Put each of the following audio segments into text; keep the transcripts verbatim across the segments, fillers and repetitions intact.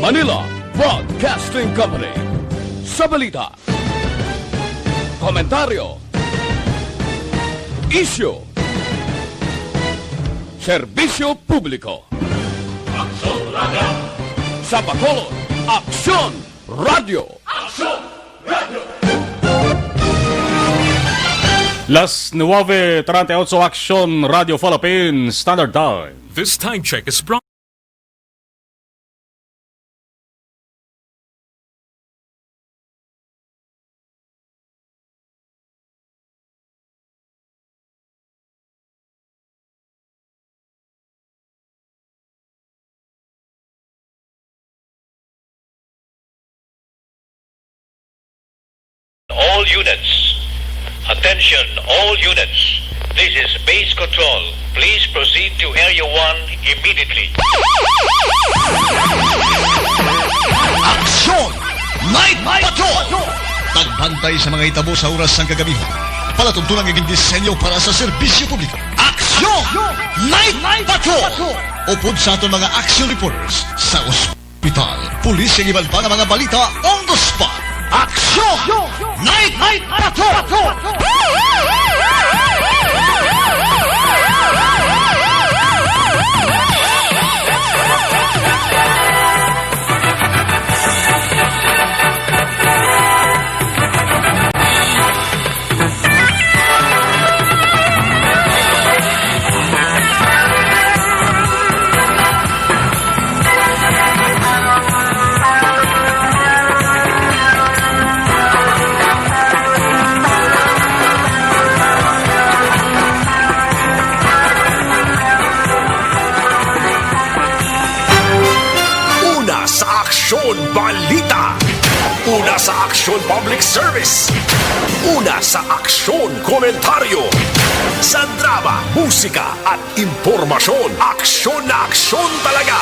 Manila Broadcasting Company. Sa balita, komentaryo, isyu, serbisyo publiko. Aksyon Radio. Sa Bacolod, Aksyon Radio. Aksyon Radio. Las nuwebe treinta y ocho, Aksyon Radio Philippines Standard Time. This time check is brought All units. Attention, all units. This is base control. Please proceed to Area one immediately. Aksyon! Night Patrol! Pagbantay sa mga hitabo sa oras sang kagabihon. Palatuntunan nga gindisenyo para sa serbisyo publiko. Aksyon! Night Patrol! Upod sa aton mga action reporters sa ospital, pulis, kag iban pa nga mga balita on the spot. Aksyon! Night, Night Patrol! Una sa Aksyon Balita. Una sa Aksyon Public Service. Una sa Aksyon Komentaryo. Sa drama, musika, at impormasyon, aksyon na aksyon talaga.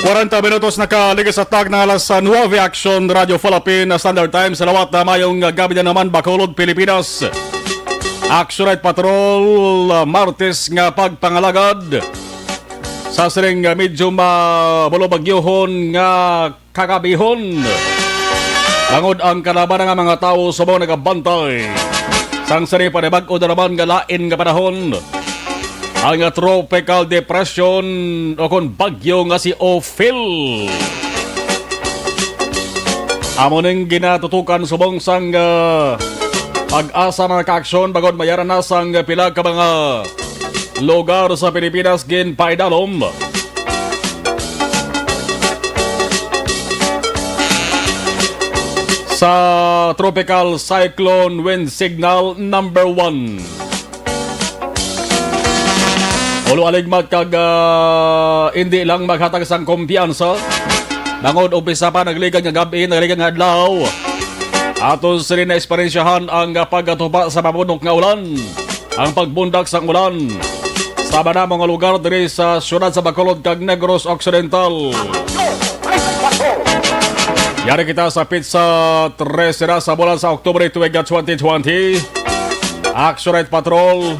Kwarenta minutos nakaligis sa tag na alas nuwebe, Aksyon Radio Philippine Standard Time. Salawat na mayong gabi na naman, Bacolod, Pilipinas. Aksyon Night Patrol, Martes nga pagpangalagad sa sining medyo mabulobagyohon nga kagabihon. Bangod ang kalaban nga mga tawo subong nagabantay sang sini panibag-o na naman nga lain nga panahon, ang Tropical Depression o kon bagyo nga si Ophel. Amo ning ginatutukan subong sang, ah, pag-asa, mga kaaksyon, bangod mayara na sang pila ka mga lugar sa Pilipinas ginpaidalom sa Tropical Cyclone Wind Signal number one. Ulo aligmat kag, ah, indi lang maghatag sang kumpiyansa. Bangod umpisa pa, nagligad nga gab-i, nagligad nga adlaw. Aton sini na eksperyensyahan ang, ah, pagkatupa sa mabunok nga ulan. Ang pagbundak sang ulan sa madamo nga lugar diri sa siyudad sa Bacolod kag Negros Occidental. Yari kita sa petsa trese na sa bulan sa Oktubre tuig nga twenty twenty. Action Night Patrol.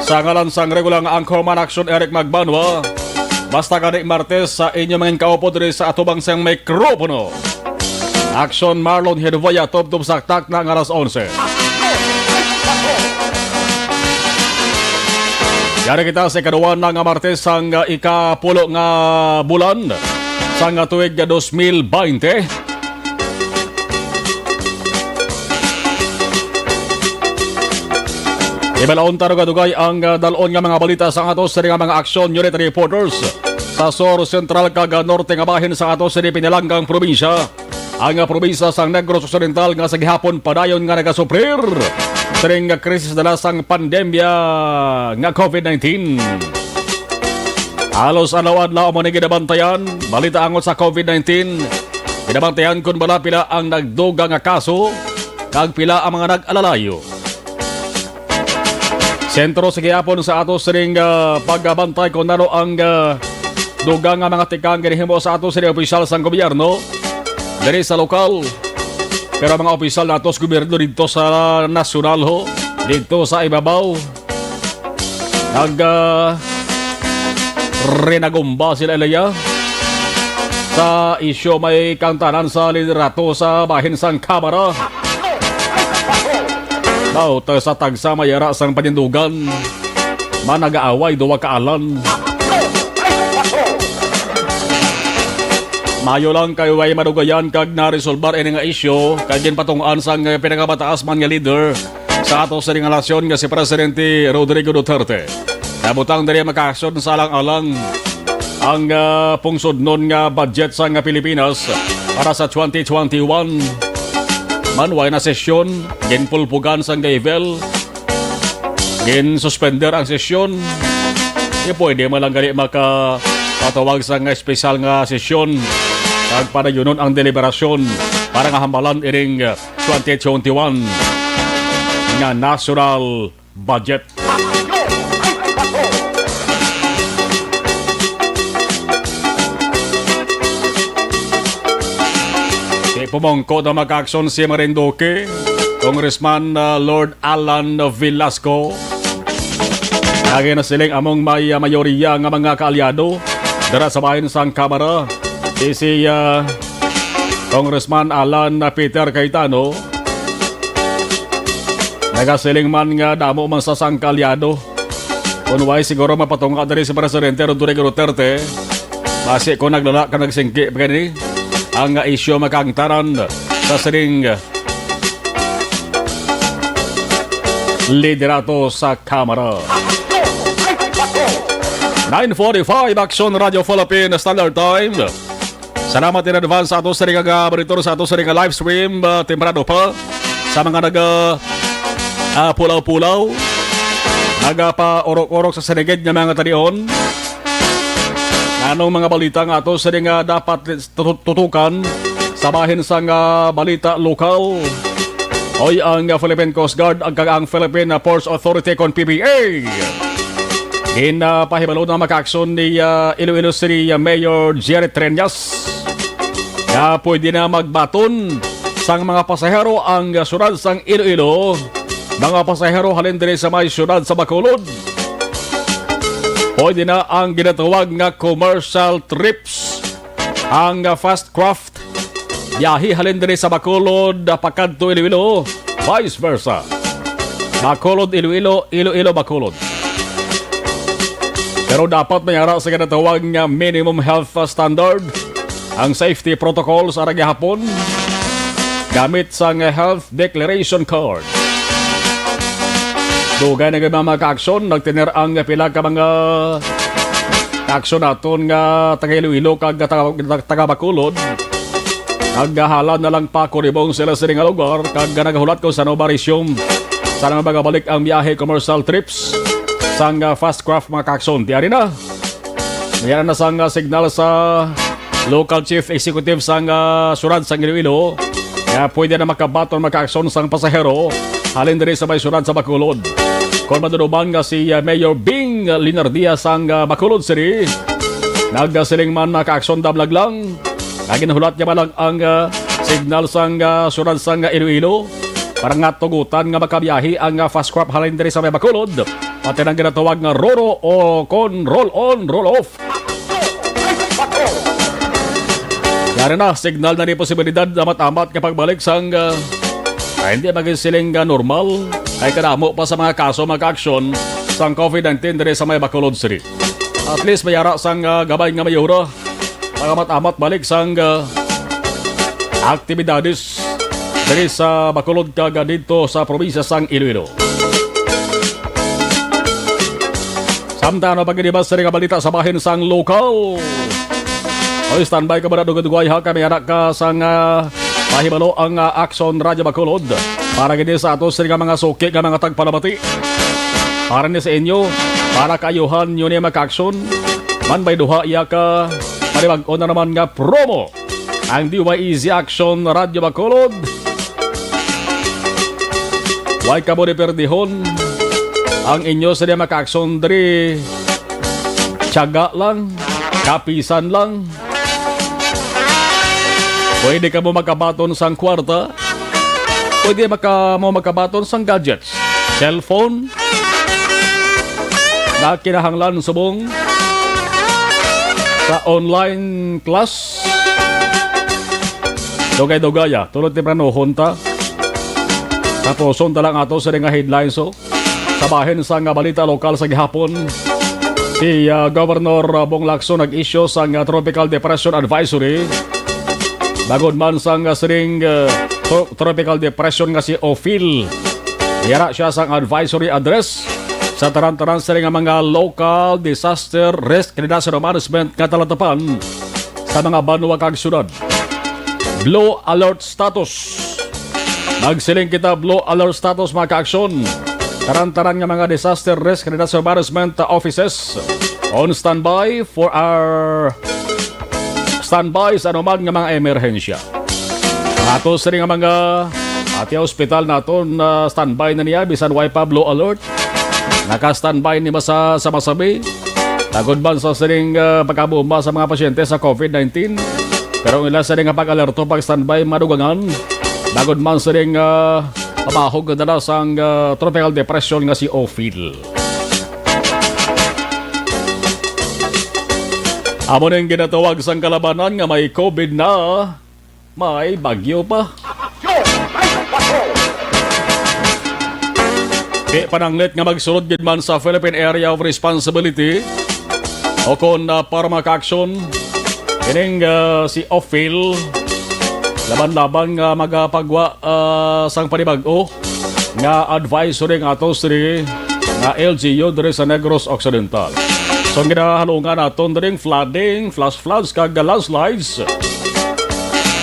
Sa ngalan sang regular nga anchorman, Action Eric Magbanwa. Basta gani Martes sa inyo mga kaupod diri sa atubang sang mikropono. Action Marlon Hiduaya, tubtob sa taktak na nga alas onse. Yari kita sa ikaduwa na nga Martes sang ikapulo nga bulan sang tuig nga dos mil baynte. Ibalaon ta dugay-dugay ang, ah, dal-on nga mga balita sa ato sini nga mga action unit reporters sa Sur, Central, kag, ah, Norte nga bahin sa ato sini pinalanggang probinsya. Ang, ah, probinsya sang Negros Occidental nga sa gihapon padayon nga nagasuprir sining krisis dala sang pandemya nga covid nineteen. Halos adlaw-adlaw mo ni ginabantayan, balita angot sa covid nineteen. Ginabantayan kon bala pila ang nagdugang nga kaso, kag pila ang mga nag-alalayo. Sentro sa gihapon sa ato sining, ah, pagbantay kung ano ang, ah, dugang nga mga tikang ginhimo sa ato sining opisyal sang gobyerno diri sa lokal. Pero ang mga opisyal nato sa gobyerno dito sa nasyonal ho, dito sa ibabaw, nag, ah, rinagumba sila, Elia, sa isyu may kangtanan sa liderato sa bahin sang Kamara. Daw, ta sa tagsa may ara sang panindugan, man nagaaway duwa ka alan. Mayo lang kay way madugayan kag naresolbar ini nga isyu, kag ginpatungaan sang pinakamataas man nga leader sa ato sini nga nasyon nga si Presidente Rodrigo Duterte. Nabutang diri makaaksyon sa alang-alang ang, ah, pungsodnon nga budget sang Pilipinas para sa twenty twenty-one. Man, way na sesyon, ginpulpugan sang gavel, ginsuspender ang sesyon. Di pwede man lang gali makapatawag sang espesyal nga sesyon kag padayunon ang deliberasyon para nga hambalan ining twenty twenty-one nga national budget. Di pumungko na makaaksyon si Marinduque, Congressman, uh, Lord Alan Velasco. Lagi na siling among may, uh, mayoriya nga mga kaalyado dira sa bahin sang Kamara. Si, si, uh, Congressman Alan Peter Cayetano, nagasiling man nga damo man sa sang kaalyado. Kun way siguro mapatunga diri si Presidente Rodrigo Duterte, basi ko naglala ka nagsingki pa gani ang isyu makangtaran sa sining liderato sa Kamara. Nine forty-five, Action Radio Philippine Standard Time. Salamat in advance sa ato sa ring, ah, monitor, sa ato sa ring, ah, live stream, ah, temprano pa. Sa mga naga, ah, pulaw-pulaw, nagapaurok-urok sa sinigid nga mga talion. Anong mga balita nga ato sa ring, ah, dapat tutu-, tutukan sa bahin sang, ah, balita lokal? Oy, ang, ah, Philippine Coast Guard, ang, kag ang Philippine, ah, Ports Authority kon P P A. Ginpahibalo na makaaksyon ni, ah, Iloilo City, ah, Mayor Jerry Treñas nga pwede na magbaton sang mga pasahero ang, ah, siyudad sang Iloilo, mga pasahero halin diri sa may siyudad sa Bacolod. Pwede na ang ginatawag nga commercial trips, ang, ah, fast craft biyahe halin diri sa Bacolod, ah, pakadto Iloilo, vice versa. Bacolod, Iloilo, Iloilo, Bacolod. Pero dapat may ara sa ginatawag nga minimum health standard, ang safety protocols ara gihapon gamit sang health declaration card. Dugay na gid mga kaaksyon, nagtener ang pila ka mga kaaksyon naton nga taga Iloilo kag taga, taga Bacolod. Naghahala na lang pa kuribong sila sini nga lugar kag nagahulat kung sa ano ba resume sa nang magabalik ang biyahe commercial trips sang, ah, fast craft mga kaaksyon. Di ari na. May ara na sang, ah, signal sa local chief executive sang, ah, siyudad sang Iloilo nga pwede na makabaton makaaksyon sang pasahero halin diri sa may siyudad sa Bacolod. Kon maduduman nga si, ah, Mayor Bing Linardia sang, ah, Bacolod City, nagasiling man makaaksyon dablag lang. Nga ginhulat niya man lang ang, ah, signal sang, ah, siyudad sang, ah, Iloilo para nga tugutan nga makabiyahe ang, ah, fast craft halin diri sa may Bacolod. Pati nang ginatawag nga roro o kon roll on, roll off. Yari na, signal na ni posibilidad amat-amat nga pagbalik sang, ah, ay hindi maging siling, ah, normal, ay kadamo pa sa mga kaso, mga aksyon sang covid nineteen diri sa may Bacolod City. At least may ara sang, ah, gabay nga may ura, pag-amat-amat balik sang, ah, aktibidades diri sa Bacolod kag didto sa probinsya sang Iloilo. Samtang ano pa gid ba sa nga balita sa bahin sang lokal? Oy, standby ka ba na dugay-dugay ha? Kami anak ka sang, ah, pahibalo ang, ah, Action Radyo Bacolod. Para gid sa ato sa nga mga suki nga mga tagpalamati. Para ni sa inyo, para kaayuhan nyo ni mga aksyon. Man ba'y duha iya ka panibag-o na naman nga promo. Ang D Y E Z Action Radyo Bacolod. Way kamo ni perdihon. Ang inyo sa mga aksyon diri, tiyaga lang, kapisan lang. Pwede kamo makabaton sang kwarta. Pwede maka-, mo makabaton sang gadgets. Cellphone. Na kinahanglan subong sa online class. Dugay-dugaya, tulod tempranohon ta. Tapuson ta lang ato sa nga headlines, oh. Sa bahin sa nga balita lokal sa gihapon, si, ah, Governor, ah, Bong Lacson nag-issue sang, ah, Tropical Depression Advisory. Bangod man sang, ah, sining, ah, tro-, Tropical Depression nga si Ophil. Yara siya sang advisory address sa tanan-tanan sila nga mga local disaster risk and disaster management nga talatapan sa mga banwa kag syudad. Blue alert status. Nagsiling kita, blue alert status, mga kaaksyon. Tanan-tanan nga mga disaster risk and disaster management offices on standby for our standby sa anuman nga mga emerhensya. Ato sini nga mga ati hospital naton na standby na niya bisan way pa blue alert. Naka-standby ni masa sa masabi. Tagod man sa sining, ah, pagkabomba sa mga pasyente sa covid nineteen. Pero ang ila sini nga pag-alerto, pag-standby, madugangan. Tagod man sining, ah, pamahog na dala sang, ah, tropical depression nga si Ophil. Amo ning ginatawag sang kalabanan nga may covid na may bagyo pa. Di pananglit nga magsulod gid man sa Philippine Area of Responsibility o kon, ah, para maka-action kining, ah, si Ophil laban-laban nga magapagwa, ah, sang panibag-o nga advisory nga ato sini nga L G U diri sa Negros Occidental. So, ang ginahalungan naton diri flooding, flash floods kag landslides.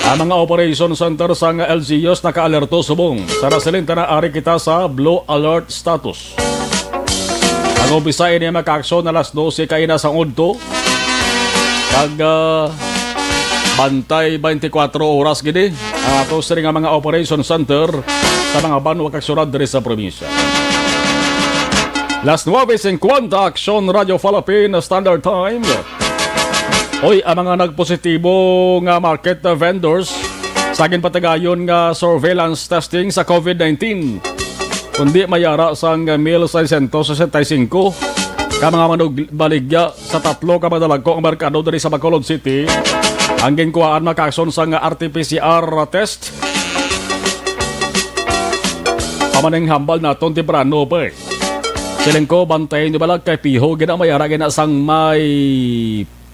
Ang mga operation center sang L G Us naka-alerto subong sa nasiling ta na ari kita sa blue alert status. Ang umpisa ini maka-action alas dose kaina sang udto. Kag, ah, bantay twenty-four oras gid ang ato sini nga mga operation center sa mga banwa kag syudad diri sa probinsya. Las nuebe cincuenta, Aksyon Radio Philippine Standard Time. Oy, ang mga nagpositibo nga market vendors sa ginpatigayon nga surveillance testing sa covid nineteen, kundi may ara sang mil seiscientos sesenta y cinco ka mga manugbaligya sa tatlo ka madalagko nga merkado diri sa Bacolod City ang ginkuhaan maka-action sang R T P C R test. Amo ning hambal naton temprano pa, eh. Siling ko, bantayan niyo bala kay piho gina may ara gina sang may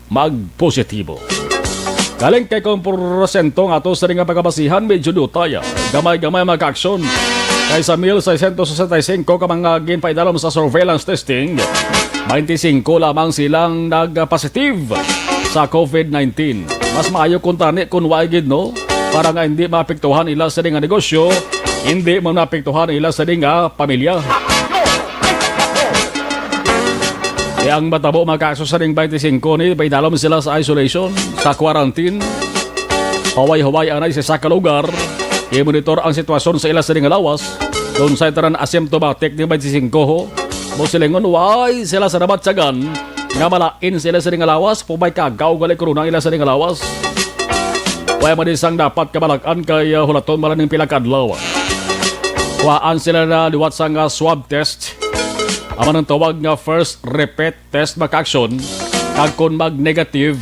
magpositibo. Galing kay kon porsyento nga ato sa nga pagkabasihan, medyo dutay, ah. Gamay-gamay maka-action. Kay sa mil seiscientos sesenta y cinco ka mga ginpaidalom sa surveillance testing, twenty-cinco lamang silang nag-positive sa covid nineteen. Mas maayo kung tani kung wa gid, no? Para nga hindi maapektuhan ila sa nga negosyo, hindi man maapektuhan ila sa nga pamilya. E ang matabo mga kaso sa ning twenty-cinco ni, paidalom sila sa isolation, sa quarantine. Huway-huway anay sa isa ka lugar, i-monitor ang sitwasyon sa ila sa nga lawas. Kung sa tanan asymptomatic ni twenty-cinco ho, mo silingon, why sila sa nabatyagan nga malain sila sa nga lawas, pumay kagaw gali corona ila sa nga lawas. Wala man isang dapat kabalag-an kay, uh, hulaton man ning pila ka adlaw. Kuhaan sila na liwat sa nga swab test. Amo nang tawag nga first repeat test maka-action, kag kon mag-negative,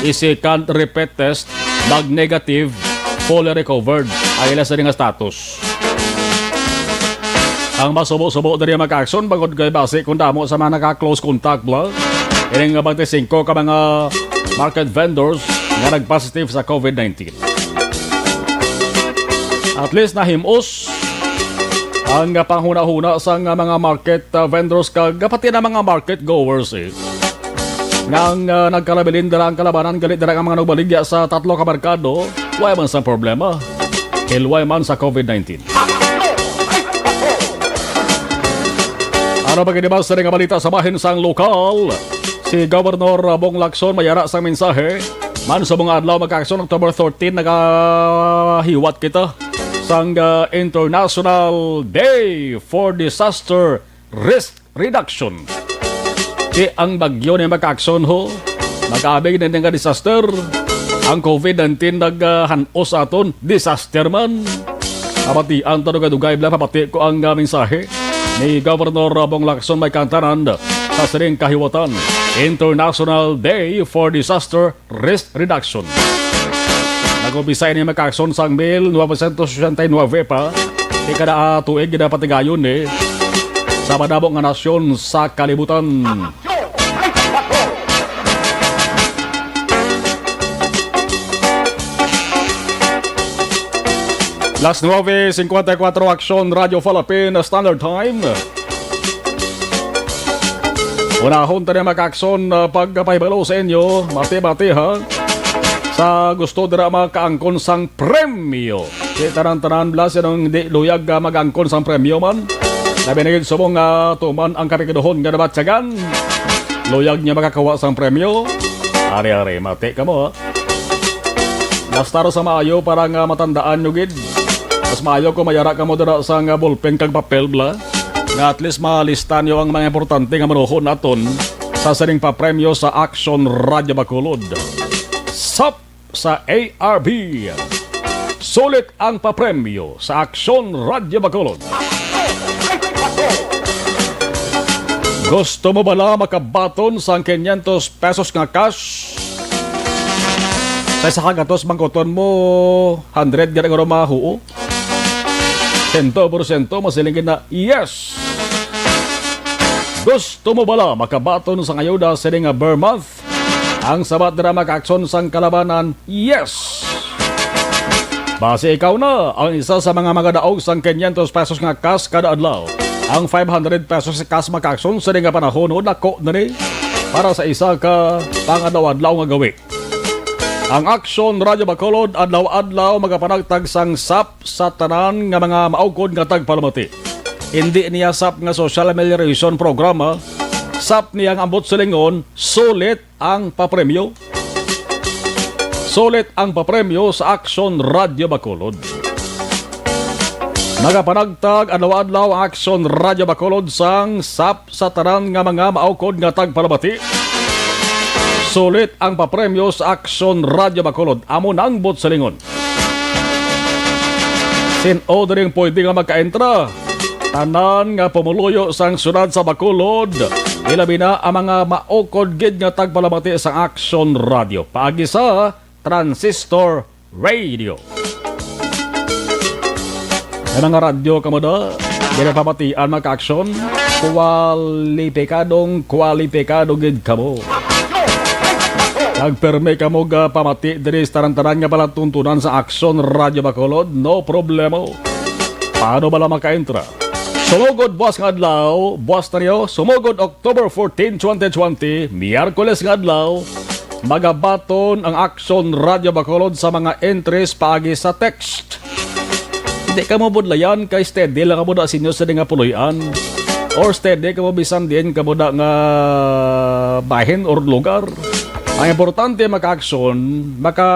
i-second repeat test, mag-negative, fully recovered ang ila sa nga status. Ang masubo-subo diri maka-action, bangod kay basi kung damo sa mga naka-close contact bala, ining twenty-cinco ka mga market vendors nga nag-positive sa covid nineteen. At least nahim-os ang, ah, panghunahuna sang, ah, mga market, ah, vendors kag, ah, pati na mga market goers, eh, nga ang, ah, nagkalabilin dira ang kalabanan, gali dira ang mga nagbaligya sa tatlo ka merkado, wala man sang problema. Hilway man sa covid nineteen. Ano pa gid ba sa nga balita sa bahin sang lokal? Si Governor Bong Lacson may ara sang mensahe. Man sa mga adlaw, mga kaaksyon, October thirteen, nagahiwat kita sang, ah, International Day for Disaster Risk Reduction. Di ang bagyo ni, mga kaaksyon, ho, mag-abig na nga disaster. Ang covid nineteen naghanos aton, disaster man. Pamatian ta dugay-dugay, bla, pamati ko ang, ah, mensahe ni Governor Bong Lacson may kaangtanan sa sining kahiwatan, International Day for Disaster Risk Reduction. Nag-umpisa ini, mga kaaksyon, sang mil novecientos sesenta y nueve pa. Di kada, ah, tuig ginapatigayon ni sa madamo nga nasyon sa kalibutan. Las nueve cincuenta y cuatro, Aksyon Radyo Philippine Standard Time. Unahon ta ni, mga kaaksyon, ah, pagpahibalo sa inyo, mati-mati, ha, sa gusto dira makaangkon sang premyo. Di tanan-tanan, bla, sinong di luyag, ah, mag-angkon sang premyo man. Labi na gid subong nga tuman ang kapikiduhon nga nabatyagan, luyag niya makakuha sang premyo. Ari-ari, mati kamo, ha. Nastar sa maayo para nga matandaan nyo gid. Mas maayo kung mayara kamo dira sa nga ballpen kag papel, bla, nga at least malista nyo ang mga importante nga manuhon naton sa sining papremyo sa Aksyon Radyo Bacolod. Sap sa A R B. Sulit ang papremyo sa Aksyon Radyo Bacolod. Gusto mo bala makabaton sang quinientos pesos nga cash? Sa isa ka gatos, bangkuton mo hundred gani nga mahuo? Sento porsyento, masiling gid na, yes! Gusto mo bala makabaton sang ayuda sini nga ber month? Ang sabat dira, mga kaaksyon, sang kalabanan, yes! Basi ikaw na ang isa sa mga magadaog sang quinientos pesos nga cash kada adlaw. Ang five hundred pesos nga cash, mga kaaksyon, sini nga panahon, dako na ni para sa isa ka pangadlaw-adlaw nga gawi. Ang Aksyon Radyo Bacolod adlaw-adlaw magapanagtag sang sap sa tanan nga mga maukod nga tagpalamati. Indi niya sap nga social amelioration programa, sap niya nga ambot silingon, sulit ang papremyo. Sulit ang papremyo sa Aksyon Radyo Bacolod. Nagapanagtag adlaw-adlaw ang Aksyon Radyo Bacolod sang sap sa tanan nga mga maukod nga tagpalamati. Sulit ang papremyo sa Aksyon Radyo Bacolod. Amo nang bot silingon. Sin-o diri ang pwede nga makaentra? Tanan nga pumuluyo sang siyudad sa Bacolod, ilabi na ang mga maukod gid nga tagpalamati sang Aksyon Radyo. Paagi sa Transistor Radio. May mga radyo kamo da, ginapamatian, mga kaaksyon, kwalipikadong kwalipikado gid kamo. Nagpermi kamo ga pamati diri sa tanan-tanan nga palatuntunan sa Aksyon Radyo Bacolod, no problemo. Paano bala makaentra? Sumugod buwas nga adlaw, buwas na niyo, sumugod October fourteen, twenty twenty, Miyerkules nga adlaw, magabaton ang Aksyon Radyo Bacolod sa mga entries paagi sa text. Hindi kamo budlayan kay steady lang kamo da sa inyo sa nga puloy-an. Or steady kamo bisan diin kamo da nga bahin or lugar. Ang importante, mga kaaksyon, maka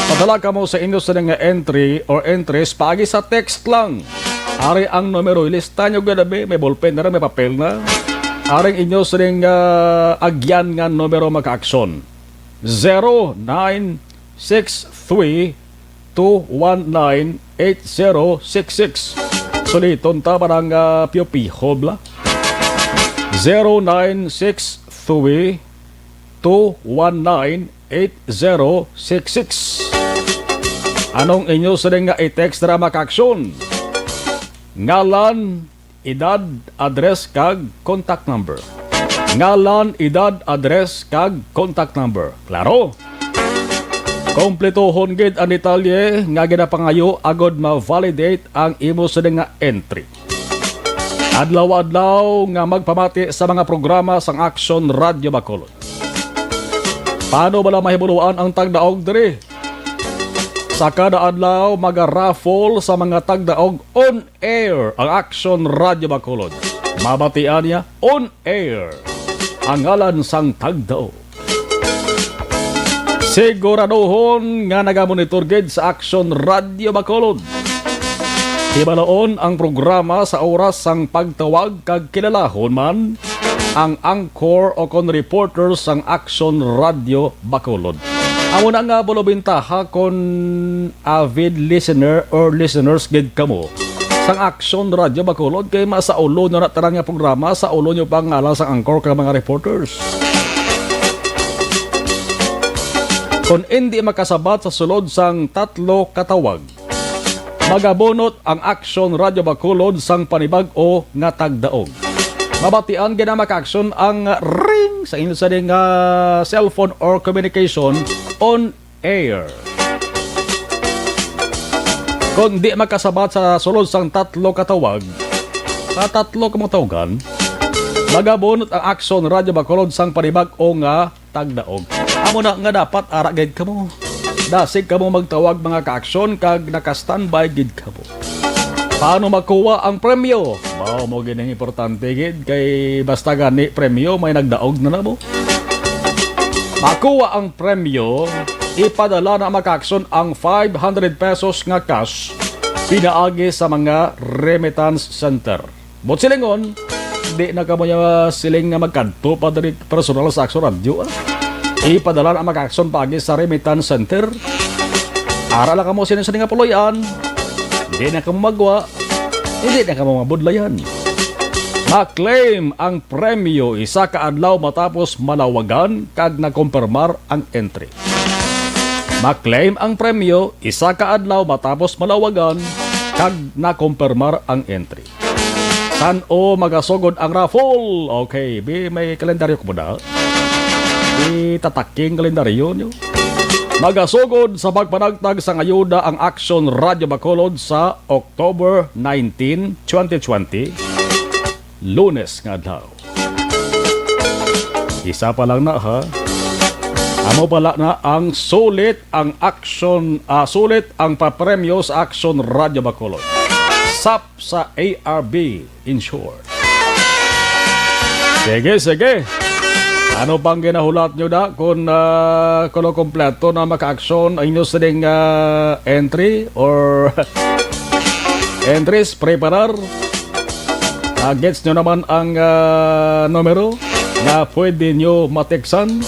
padala kamo sa inyo sa nga entry or entries paagi sa text lang. Ari ang numero, ilista nyo ganabi, may ballpen na rin, may papel na. Aring inyo sa ring, ah, agyan nga numero, mga kaaksyon. Zero nine six three two one nine eight zero six six. Suliton ta para nga piyo-piho, bla. Zero nine six three two one nine eight zero six six. Anong inyo sa nga i-text, mga kaaksyon? Ngalan, edad, address, kag contact number. Ngalan, edad, address, kag contact number. Klaro? Kompletohon gid ang detalye nga ginapangayo agod ma-validate ang imo sini nga entry. Adlaw-adlaw nga magpamati sa mga programa sang Aksyon Radyo Bacolod. Paano bala mahibaluan ang tagdaog diri? Sa kada adlaw, maga-raffle sa mga tagdaog on air ang Aksyon Radyo Bacolod. Mabatian niya on air ang ngalan sang tagdaog. Siguraduhon nga nagamonitor gid sa Aksyon Radyo Bacolod. Hibaloon ang programa sa oras sang pagtawag kag kilalahon man ang anchor o kon reporter sang Aksyon Radyo Bacolod. Amo na nga bulobintaha kon avid listener or listeners gid kamo sang Aksyon Radyo Bacolod, kay masaulo na na tanan nga programa, saulo nyo pa ang ngalan sang anchor kag mga reporters. Kon indi makasabat sa sulod sang tatlo ka tawag, magabunot ang Aksyon Radyo Bacolod sang panibag-o nga tagdaog. Mabatian gid na maka-aksyon ang ring sa inyo sa ding, ah, cellphone or communication on air. Kon di makasabat sa sulod sang tatlo ka tawag, sa tatlo ka mga tawagan, magabunot ang Aksyon Radyo Bacolod sang panibag-o nga tagdaog. Amo na nga dapat ara gid kamo. Dasig kamo magtawag, mga ka-aksyon, kag naka-standby gid kamo. Paano makuha ang premyo? Mao mo gid ang importante gid, kay basta gani premyo, may nagdaog na namo. Makuha ang premyo, ipadala na, mga ka-aksyon, ang five hundred pesos nga cash pinaagi sa mga remittance center. Buot silingon, di na kamo niya siling nga magkadto pa diri personal sa Aksyon Radyo, ah. Ipadala na, mga ka-aksyon, paagi sa remittance center. Ara lang kamo sini sa nga puloy-an. Di na kamo magwa. Hindi na kamo mabudlayan. Ma-claim ang premyo isa ka adlaw matapos malawagan kag nakumpirmar ang entry. Ma-claim ang premyo isa ka adlaw matapos malawagan kag nakumpirmar ang entry. San-o magasugod ang raffle? Okay, bi, may kalendaryo ko po na. Itataking kalendaryo nyo. Magasugod sa pagpanagtag sang ayuda ang Aksyon Radyo Bacolod sa October nineteen, twenty twenty, Lunes nga adlaw. Isa pa lang na, ha. Amo pala na ang sulit ang aksyon, ah, sulit ang papremyo sa Aksyon Radyo Bacolod. Sap sa A R B Insure. Sige, sige. Ano pang ginahulat nyo da kung, ah, kung kompleto na maka-aksyon ang inyo sining, ah, entry or entries, preparar? Ah, gets nyo naman ang, ah, numero na pwede nyo mateksan.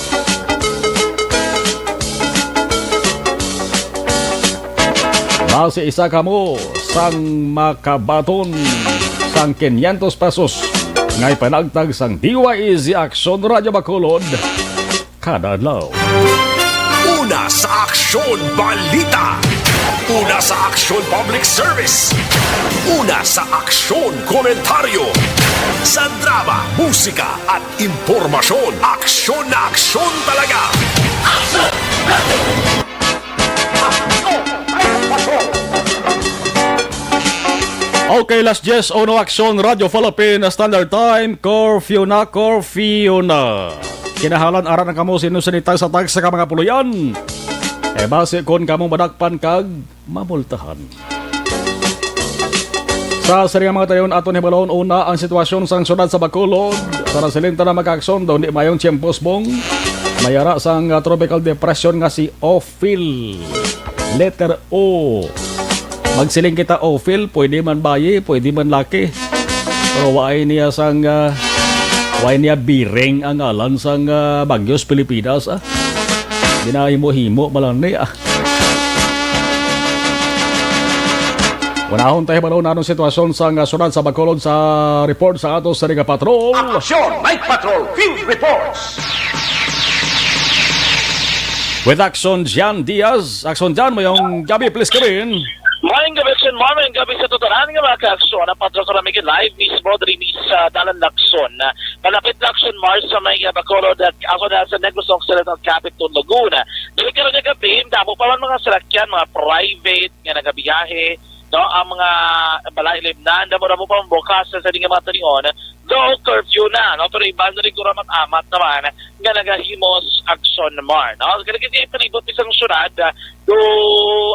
Basi isa kamo sang makabaton sang quinientos pesos nga ipanagtag sang D Y E Z Aksyon Radyo Bacolod kada adlaw. Una sa aksyon, balita. Una sa aksyon, public service. Una sa aksyon, komentaryo. Sa drama, musika, at impormasyon, aksyon na aksyon talaga. Okay, alas diyes uno, Aksyon Radyo Philippine Standard Time, curfew na, curfew na. Kinahanglan ara na kamo sinusini tag sa tag sa ka mga puloy-an. E basi kon kamo madakpan kag mamultahan. Sa sini nga mga tayon, aton hibalon una ang sitwasyon sang syudad sa Bacolod. Sa nasilinta na maka-aksyon daw, di mayong tiyempo subong may ara sang, ah, tropical depression nga si Ophel. Letter O. Magsiling kita, Ophel, pwede man bayi, pwede man laki. Pero waay niya sang, ah, waay niya bearing ang ngalan sang, ah, bagyo sa Pilipinas, ah. Ginahimo-himo man lang ni, ah. Unahon tayo hibalon anong sitwasyon sa nga syudad sa Bacolod sa report sa ato sa Liga Patrol. Aksyon! Night Patrol Field Reports! With Action Jan Diaz. Action Jan, mayong gabi, please come in. Maayong gabi, Action Mar. Maayong gabi sa tanan nga mga ka-aksyon. Ang patro sa Ramig live mismo diri mi sa Dalan Lacson. Malapit na, Action Mar, sa may, ah, Bacolod, ah, ako na sa Negros Occidental Capital, Laguna. Diri karon nga gabi, damo pa man mga salakyan, mga private nga nagabiyahe, no? Ang mga balay libnan, damo-damo pa man bukas sa sining mga talion. Though curfew na, no? Pero iban na rin guro amat-amat naman nga nagahimos, Action Mar, no? Kaya kasi palibot isang syudad, ah, do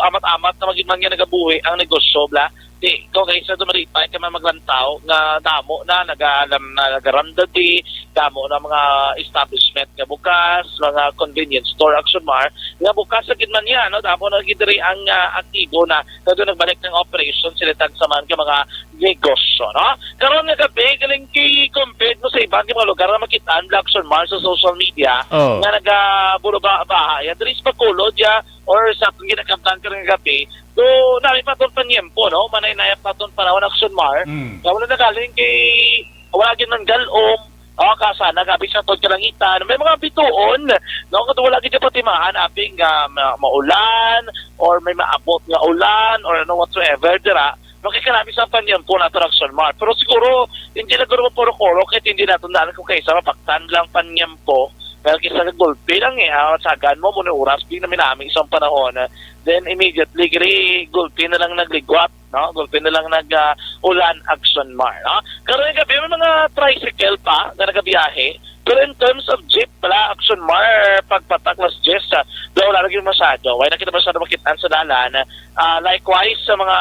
amat-amat na magin man nga nagabuhi ang negosyo, bla. Di, ikaw kay sa dumaripay ka man maglantaw nga damo na nagaalam na nagarandati, damo na mga establishment nga bukas, mga convenience store, Action Mar, nga bukas sa gid man yan, no? Damo na gid diri ang, ah, aktibo na, kado nagbalik ng operation sila tagsaman ka mga negosyo, no? Karon nga gabi, galing kay compared mo sa iban nga mga lugar nga makita ang Action Mar sa social media, Oh. nga nagabulo ba, ba, ya, diri sa Bacolod, ya, or sa atong ginakabtan karon nga gabi, do nami pa atong panyempo, no? Manay-nayap pa atong panahon, Action Mar. Mm. Nga wala na galing kay, wala gid man galom, o, kasa, nagabi sa tod kalangitan. May mga bituon, no? Nga wala gid patimaan, aping, ah, ma-, maulan, or may maabot nga ulan, or ano whatsoever, dira. Makikinami sa panyempo na atong Action Mar. Pero siguro, hindi na guro puro-kuro, kahit hindi nato naan kung kaisa mapaktan lang panyempo. Pero kisa gulpi lang eh, ah, sagan mo, muna oras, di na minami isang panahon. Then immediately, giri, gulpi na lang nagligwat, no? Gulpi na lang nag, ah, ulan, Action Mar, no? Karon nga gabi, may mga tricycle pa nga nagabiyahe. Pero in terms of jeep, wala, Action Mar, pagpatak las diyes, ah, daw wala lagi masyado. Wala na kita masyado makita sa dalan. Ah, likewise, sa mga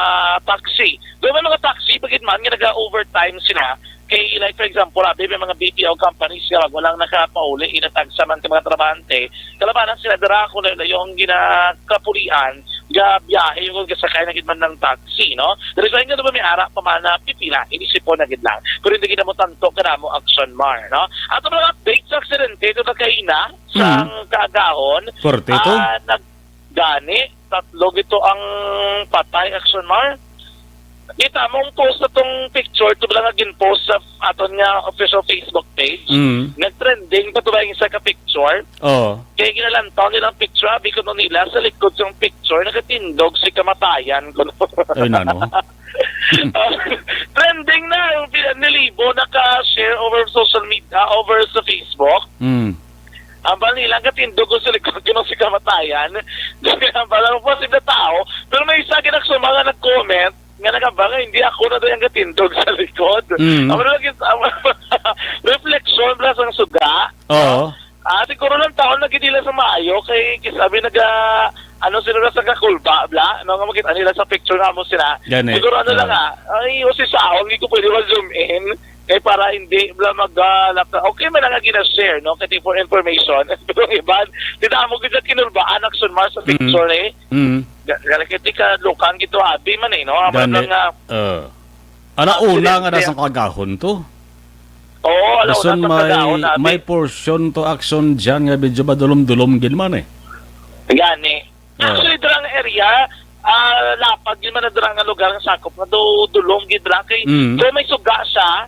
taxi. Doon may mga taxi, bagid man, nga nag-overtime sila. Kay, like, for example, abi, may mga B P O companies nga wag walang nakapauli, inatagsa man ka mga trabahante. Kalabanan sila, dira ako na yung ginakapulian, nga biyahe yung gasakay na gid man ng taxi, no? Diri sa inyo, diba, may ara pa man na pipila, inisipon na gid lang. Pero hindi gid mo tanto, kanamo, Action Mar, no? Ato mga update sa aksidente, ito na kaina, sa Mm. kaagahon, Korte to? ah, nag-, gani, tatlo gito ang patay, Action Mar. Kita mo ang post na tong picture, ito lang nga gin-post sa aton nga official Facebook page. Mm. Nag-trending pa ito ba yung isa ka picture? Oo. Kaya ginalantaw nilang picture, abi ko nung nila, sa likod sa picture, nakatindog si kamatayan ko. Ay, nano? Trending na, yung pin-, nilibo, naka-share over social media, over sa Facebook. Mm. Ang bali lang, katindog ko sa likod ko nung si kamatayan. Ang bala mo, posible tao. Pero may isa, ginaksuma nga nag-comment, nga nagabanga, hindi ako na daw yung katindog sa likod. Mm. Ang bala, ang reflection, bala, sang suga. Oo. Ah, siguro lang taon na gid nila sa maayo kay kisabi naga, ano, sila na sa kakulba, bla, no, nga makita nila sa picture nga mo sila. Gani. Siguro ano Oo. lang, ah, ay, o si Saon, hindi ko pwede mag-zoom in. Kay para hindi bla mag, ah, lap-, okay man lang nga gina-share, no, kay for information. Pero ang iban, di na mo gid sa kinulbaan, Action Mar sa Mm. picture, eh. Mm. Ga-, gani kay di ka lukan gito, abi man, eh, no? Ang Gani. lang nga, Oo. Ana, Actually, una nga hindi. nasang kagahon to. Oo, ala, Dason una sa may, kagahon, abi. may portion to, Action, dyan nga medyo madulom-dulom gid man eh. Gani. Ah. Actually, dira ang area, ah, lapad gid man na dira nga lugar nga sakop nga do dulom gid dira kay Mm. do may suga siya,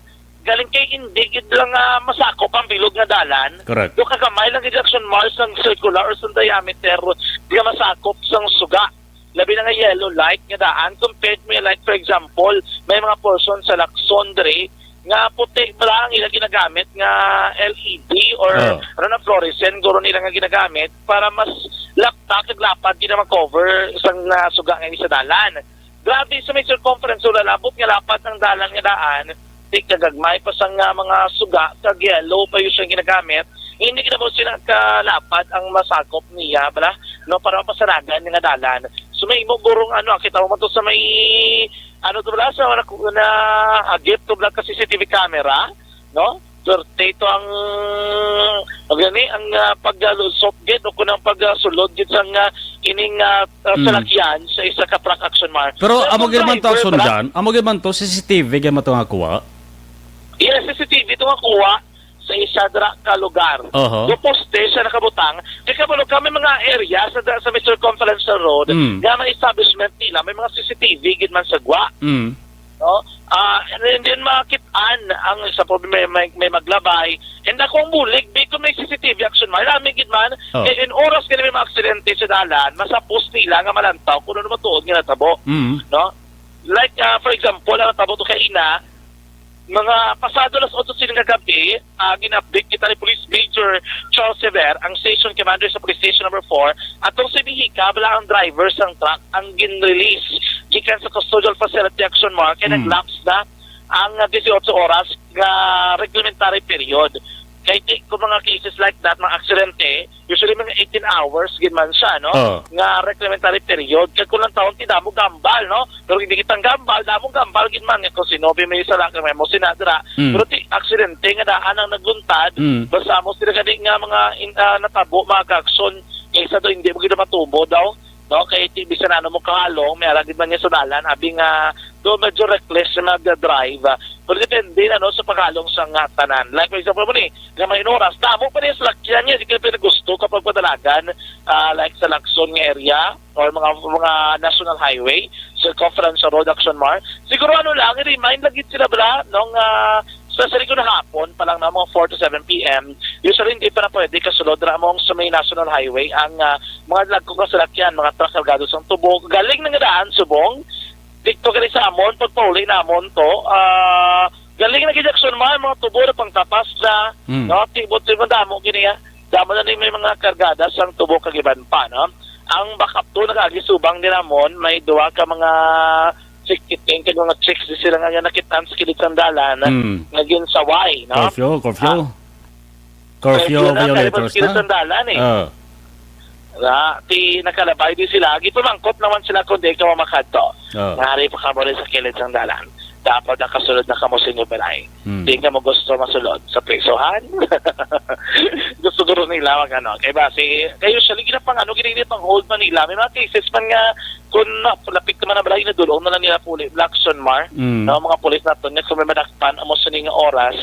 galing kay hindi gid lang, ah, masakop ang bilog nga dalan. Correct. Do kagamay lang gid, Action Mar, sang circular or sang diameter nga masakop sang suga. Labi na nga yellow light nga daan compared mo, like, for example, may mga portion sa Lacson diri nga puti bala ang ilang ginagamit nga L E D or Oh. ano na, fluorescent guro nila nga ginagamit para mas lapta kag lapad gid ang mag-cover sang, ah, suga nga isa dalan. Grabe sa may circumference, so lalabot nga lapad ang dalan nga daan, di kagagmay pa sang, ah, mga suga kag yellow pa yung siyang ginagamit. Hindi gid mo sila kalapad ang masakop niya bala, no, para mapasanagan nga dalan. So may imo gurong ano, kita mo man to sa may, ano to bala, sa na, na agip to bala ka C C T V camera, no? Swerte ito ang, ang gani, ang, ah, paglusot gid o kunang pagsulod gid sang, ah, ining, ah, ah, Hmm. salakyan sa isa ka truck, Action Mar. Pero Pero amo kung gid man to, driver, Action bala, Jan, amo gid man to, C C T V gid man to nga kuha? Yes, C C T V ito nga kuha sa isa dira ka lugar. Oho. Yung poste siya nakabutang, kay kabalo ka, may mga area sa, sa may circumferential road, Mm. nga may establishment nila, may mga C C T V gid man sa gwa. Mm. no? Ah, and then makit-an ang sa problema, may, may maglabay. And ako ang bulig, di ko may C C T V, Action Mar. Alam gid man, Oh. kay in oras gani may mga aksidente sa dalan, masapos nila nga malantaw kung ano matuod nga natabo, Mm. no? Like, ah, for example, ang natabo to kaina, mga pasado alas otso siling nga gabi, ah, gin-update kita ni Police Major Charles Sever, ang station commander sa Police Station Number four, atong si Vihica, bala ang driver sang truck ang gin-release gikan sa custodial facility, Action Mar, kay Mm. nag-lapse na ang, ah, disiotso oras nga reglementary period. Kay ti-, kung mga cases like that, mga aksidente, usually mga eighteen hours gid man siya, no? Oh. Nga reglementary period. Kay kung lang taon, ti damo gambal, no? Pero hindi kitang gambal, damo gambal gid man nga kung sino may sala ka may mo sinadra. Mm. Pero ti aksidente nga daan ang nagluntad, Mm. basta mo sila gani nga mga in, ah, natabo, mga kakson, kaysa do hindi mo gid matubo daw, no? Kay ti bisan ano mo kahalong, may ara gid man niya sa dalan, abi nga do medyo reckless na nagda-drive. Pero depende na, no, sa paghalong sa nga tanan. Like, for example mo ni, nga may oras, damo pa rin sa lakyan niya, di ka pa gusto kapag padalagan, ah, like sa Lacson nga area or mga mga national highway, circumferential road, Action Mar. Siguro ano lang, i-remind lang gid sila bala, no, nga especially kung hapon pa lang na mga four to seven p m, usually hindi pa na pwede kasulod ra mong sa may national highway ang, ah, mga lagko nga salakyan, mga truck kargado sang tubo. Galing na nga daan subong, dito kani sa amon, pagpauli namon to, ah, galing na gid, Action Mar, mga tubo na pangtapas na, Mm. no? Tibot-tibot damo gini, ah. Damo na ni may mga kargada sang tubo kag iban pa, no? Ang backup to nakaagi subang din namon, may duha ka mga chikiting kag mga chicks di sila nga nakit-an sa kilid sang dalan Mm. nga ginsaway, no? Curfew, curfew. Ah. Curfew Curfew na, kay violators sa kilid na. sang dalan, eh. Ah. Na, ti nakalabay di sila. Gipamangkot naman sila kung di ka mamakadto. Oh. Ngari pa ka mo rin sa kilid sang dalan. Dapat nakasulod na kamo sa inyo balay. Hmm. Di ka mo gusto masulod sa prisohan. Gusto guro nila mag ano. Kay ba, si, kay usually ginapang ano, ginili pang hold man nila. May mga cases man nga, kung na, lapit naman ang balay, nadulong na lang nila puli, Black Sunmar. Mm. No, mga pulis naton nga kung may madakpan, amo sa nga oras,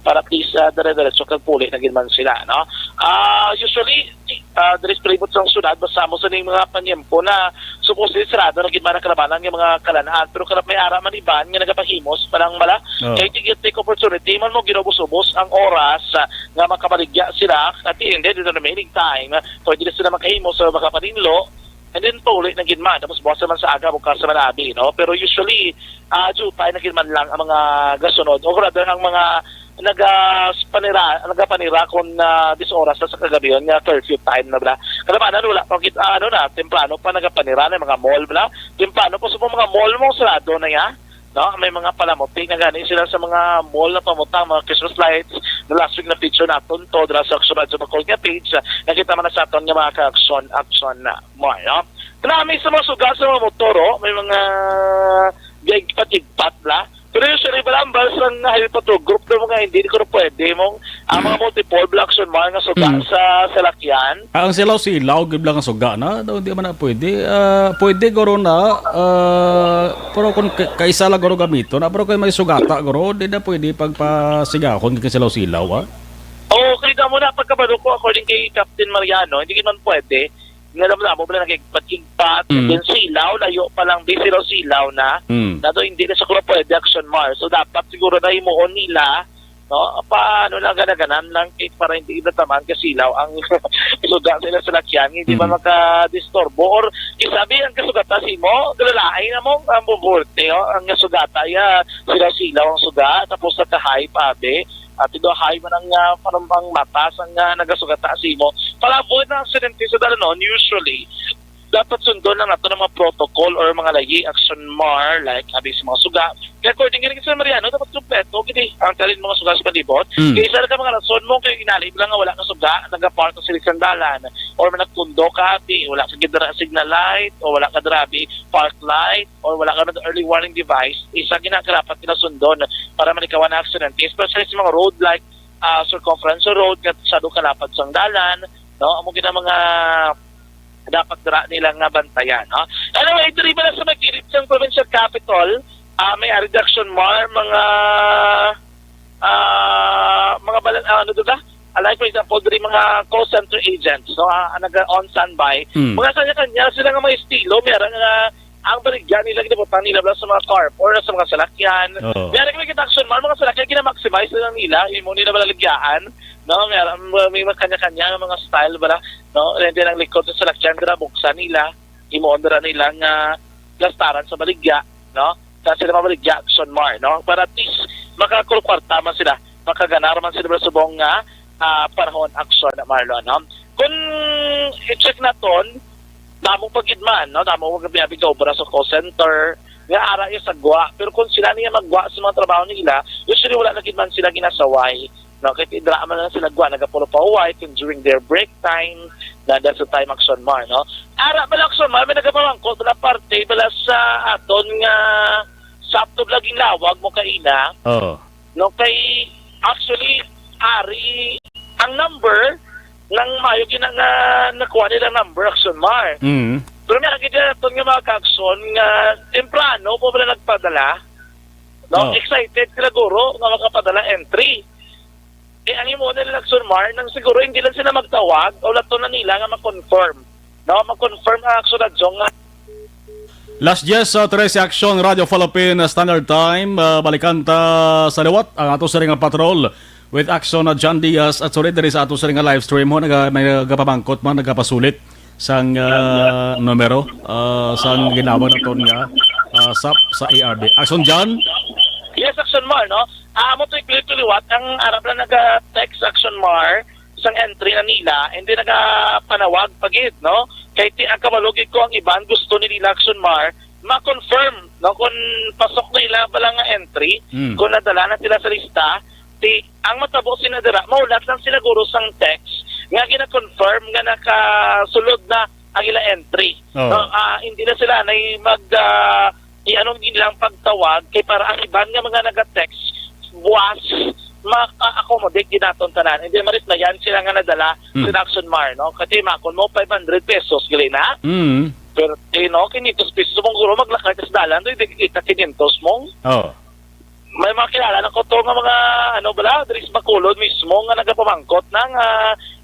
para at least, ah, dire-diretso kag puli na gid man sila, no? Ah, usually, ah, diri sa palibot sang syudad, basta mo sa ning mga panyempo na supposedly sarado na gid man ang kalabanan nga mga kalanaan, pero karap may ara man iban nga nagapahimos pa lang bala. Oh. Kay tig take opportunity man mo, ginubos-ubos ang oras, ah, nga makabaligya sila at the end of the remaining time, ah, pwede na sila makahimos sa makapaninlo, and then pauli na gid man, tapos bukas naman sa aga, bukas naman abi, no? Pero usually, ah, jutay na gid man lang ang mga gasunod, o rather ang mga naga-panira, nagapanira kung, ah, dis oras na sa kagabion nga curfew time na bala. Kalabanan, wala pa kit-, ah, ano na, temprano pa nagapanira na mga mall bala. Temprano pa sa mga mall mo, sarado na ya. No, may mga palamuti na gani sila sa mga mall na pamutang, mga Christmas lights. The last week na picture naton to, dira sa Action Radyo Bacolod nga page, ah, nakita man na sa aton nga mga ka-action, action na mo, no? Nami sa mga suga sa mga motor, oh, may mga gigpat-gigpat la. Pero usually, balambal sa nga highway patrol group na mga hindi ko na pwede mong, ah, mga multiple black action, mga nga suga Mm. sa salakyan. Ah, ang silaw-silaw, gid lang ang suga na. Daw, hindi man na pwede. Ah, pwede guro na. Ah, pero kung ka- kaisa lang guro gamito na, pero kung may sugata guro, di na pwede pagpasigahon kay silaw-silaw, ah. Oo, kaya mo na pagkabalo ko, according kay Captain Mariano, hindi naman pwede. Nga alam mo na, nagigpat-igpat, Mm. then silaw, layo pa lang, di silaw-silaw na. Mm. Nato hindi na sa pwede action mar. So, dapat siguro na himuon nila, no? Paano lang ganaganan lang, kay para hindi natamaan ka silaw ang suga nila sa lakyan, hindi man Mm. makadisturbo. Or, isabi ang kasugata si mo, galalain na mo ang bumburte, oh, ang sugata, ya, silaw-silaw ang suga, tapos nakahay pa, be. At ito, hay man ang, ah, parang ang mata sa nga nagasugata si mo. Para avoid na aksidente sa dalanon, usually, dapat sundon lang nato ng mga protocol or mga layi action mar, like, abi sa mga suga. Kaya according nga sa Mariano, dapat kompleto, gini, ang talin mga suga sa palibot. Mm. Kaya isa ka mga rason mo, kaya inali mo lang nga wala ka suga, nagapark ka sa sandalan, or may nagpundo ka, abi, wala ka gidara signal light, o wala ka darabi park light, or wala ka nag early warning device, isa ginakarapat nila sundon para malikawan na aksidente, especially sa mga road like, ah, circumferential road nga masyado kalapad sang dalan, no? Amo gina mga dapat dira nila nga bantayan, no? Anyway, diri ba sa magkilid sang provincial capital, ah, may reduction mar mga, ah, mga bala-, ah, ano to ba? Ah, like, for example, diri mga call center agents, no? Ah, naga on standby. Mm. Mga kanya-kanya sila nga mga estilo, may ara nga ang baligya nila, ginabutang nila bala sa mga carport, sa mga salakyan. Oo. May ara kami kita, Action Mar, mga salakyan, gina-maximize na lang nila, imo nila bala ligyaan, no? May ara, may mga kanya-kanya nga mga style bala, no? And then ang likod sa salakyan, dira buksan nila, himuon dira nila nga plastaran sa baligya, no? Sa sila mabaligya, Action Mar, no? Para at least makakulkwarta man sila, makaganar man sila subong nga ah, panahon, Action Mar, no? Kung i-check naton, damo pa gid man, no? Damo pa gid may obra sa call center, nga ara iya sa gwa. Pero kung sila niya maggwa sa mga trabaho nila, usually wala na gid man sila ginasaway, no? Kay dira man lang sila gwa, nagapulo pa huway, kung during their break time, na that's the time, Action Mar, no? Ara bala, Action Mar, may nagapamangkot bala parte bala sa aton nga saptod laging lawag mo kaina. Oo. No, kay actually, ari ang number nang mayo gina nga nakuha nila number, Action Mar. Mm. Pero may agad naton nga mga ka-action nga temprano pa pala nagpadala. No, Oh. Excited sila guro nga makapadala entry. Eh, ang imo nila, Action Mar, nang siguro hindi lang sila magtawag, o lato na nila nga ma-confirm. No, ma-confirm ang Action Radyo nga Las diez, uh, trese, Action Radio Philippine Standard Time. Uh, balikan ta sa liwat ang ato siring nga patrol with Action na John Diaz at sulit diri sa ato siring nga live stream ho, naga, may nagapamangkot man, nagapasulit sang, uh, numero, uh, sang ginawa naton nga, uh, sap sa A R B. Action, John? Yes, Action Mar, no? Ah, amo to i-clear to liwat ang arap na naga-text, Action Mar, sang entry na nila, and then nagapanawag pa gid, no? Kay ti ang kabalugid ko, ang iban gusto ni nila, Action Mar, ma-confirm, no, kung pasok na ila bala nga entry, Mm. kung nadala na sila sa lista, ti ang matabo sina dira, maulat lang sila guro sang text nga gina-confirm nga nakasulod na ang ila entry. Oh. No, ah, hindi na sila na mag, ah, i-ano nilang pagtawag kay para ang iban nga mga naga-text, buwas, maka-accommodate gid naton tanan. Hindi ma-replyan sila nga nadala Hmm. sa Action Mar, no? Kasi makon mo five hundred pesos, gali na. Mm. Pero, eh, no, quinientos pesos mong guro, maglakay ka sa dalan, doy, di kita quinientos mong. Oh. May mga kilala na ko to nga mga, ano bala, diri sa Bacolod mismo nga nagapamangkot na nga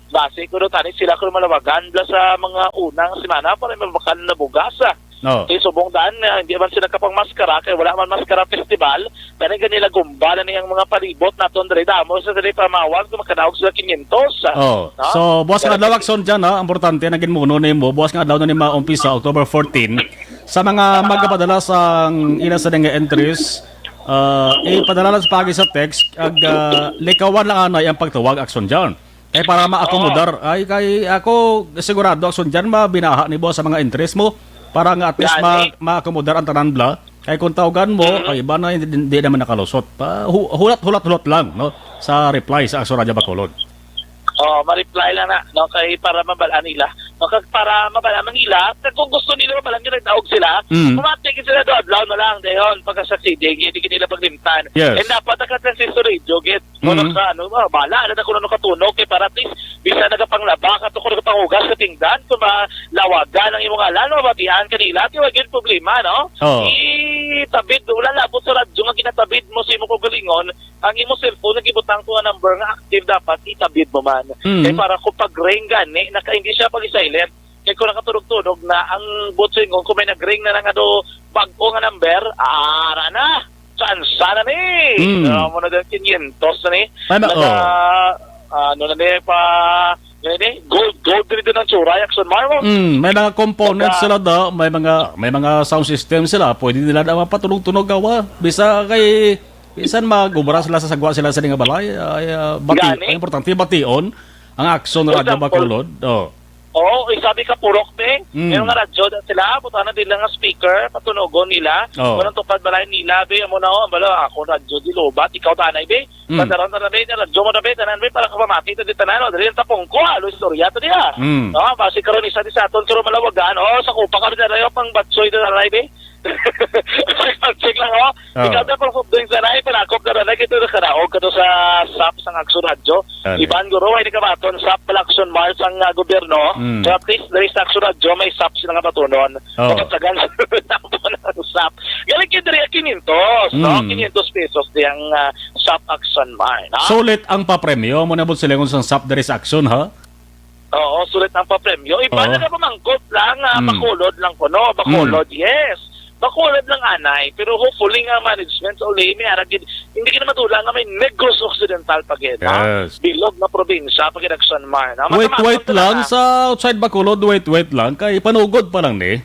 base ko do tani sila ko malawagan bala sa mga unang semana para may bakal na bugas, ah. No. Kay subong daan, ah, hindi man sila kapang maskara, kay wala man maskara festival, pero ganila gumba na niyang mga palibot naton diri, damo sa diri pamawag, kung makadaog sila quinientos, ah. Oh. No? So, buwas nga Pero adlaw, Action, dyan, ha? Importante na ginmuno nimo. Buwas nga adlaw na ni maumpisa, October fourteen. Sa mga magapadala sang ila sa nga entries, ah, ipadala lang sa pagi sa text, ag, ah, likawan lang anay ang pagtawag, Action, dyan. Kay para ma-accommodar, Oo. ay, kay ako sigurado, Action, dyan, mabinaha ni buwas sa mga entries mo para nga at least ma-, Gani. ma-accommodar ang tanan bla. Kay kung tawagan mo, Mhm. ang iba na hindi, hindi naman nakalusot. Pa, hu-, hulat, hulat, hulat lang, no? Sa reply sa Action Radyo Bacolod. Oh, ma-reply lang na, no? Kay para mabal-an nila. No? Kag para mabal-an man nila, kag kung gusto nila mabal-an nila, tawag sila, Mm. pumati sila do adlaw na lang, dayon, pagka-succeeding, hindi nila paglimtan. Yes. And dapat ang Transistor Radio, gid, kung Mm. ano ka, ano, ah, bala, ano na kung ano katunog, kay para at least, bisa nagapanglaba, kato kung nagapangugas sa tingdan, kung malawagan ang imong ngalan, mabatian kanila, di wa gyud problema, no? Oo. Itabid, wala labot sa radyo nga ginatabid mo sa imong kaugalingon, ang imong cellphone nga gibutang to nga number nga active dapat itabid mo man. Mm. Kay para kung pag-ring gani, naka, hindi siya pag-silent. Kay kung nakatunog-tunog na ang butsingon, kung may nag-ring na nga do bag-o nga number, ara na. Tsansa na ni. Mm. Ah, mo na din quinientos na ni. May ma-, Naka, oh. ano na ni, pa, ano ni, gold, gold din ito ng tsura, Action Mar, oh. Mm, may mga components Naka- sila daw, may mga, may mga sound system sila, pwede nila na mapatunog-tunog gawa. Bisa kay, bisan mag-ubra sila sa sagwa sila sa nga balay, ay, ah, bati-, Gani. Ang importante, bation ang Action For Radyo example, Bacolod. Oh. Oo, isabi ka purok, be. Mm. May mga radyo na sila, buta na nila nga speaker, patunogon nila. Oh. Walang tupad balay nila, be. Amo na, oh, bala, ako radyo di lobat, ikaw tanay, be. Mm. Padaron na, be, na radyo mo na, be, tanan, be, para kapamati, to di tanan, oh, dali ang tapong ko, alo, istorya, to di, ah. Mm. No, basi karon isa di sa aton, pero malawagan, oh, sa kupa ka, be, na rayo, pang batsoy, to na, be. Check lang, oh. Oh. Ikaw na, pang food drinks na, na, ipanakop na, na, ito na karaog, kato sa sap, sa Action Radyo. Ano? Iban guro, ay nagkabaton sa Palaction Mall sang, ah, gobyerno. Mm. So at least, diri sa Action Radyo, may sap sila nga batunon. Oh. Kapatagan sa sap. Galing yun diri, quinientos, no? Mm. Quinientos pesos di ang, ah, sap Action Mall, no? Sulit ang papremyo. Mo nabot sila kung sang sap diri sa Action, ha? Oo, sulit ang papremyo. Iba Oo. na na pamangkot lang, ah, Mm. Bacolod lang ko, no? Bacolod, Mm. yes. Bacolod lang anay, pero hopefully nga management sa uli, may ara gid, hindi gid madula nga may Negros Occidental pa gid, no? Yes. Bilog nga probinsya pa gid, Action Mar, no? Wait, Matamaton wait talaga. Lang sa outside Bacolod, wait, wait lang. Kay panugod pa lang ni.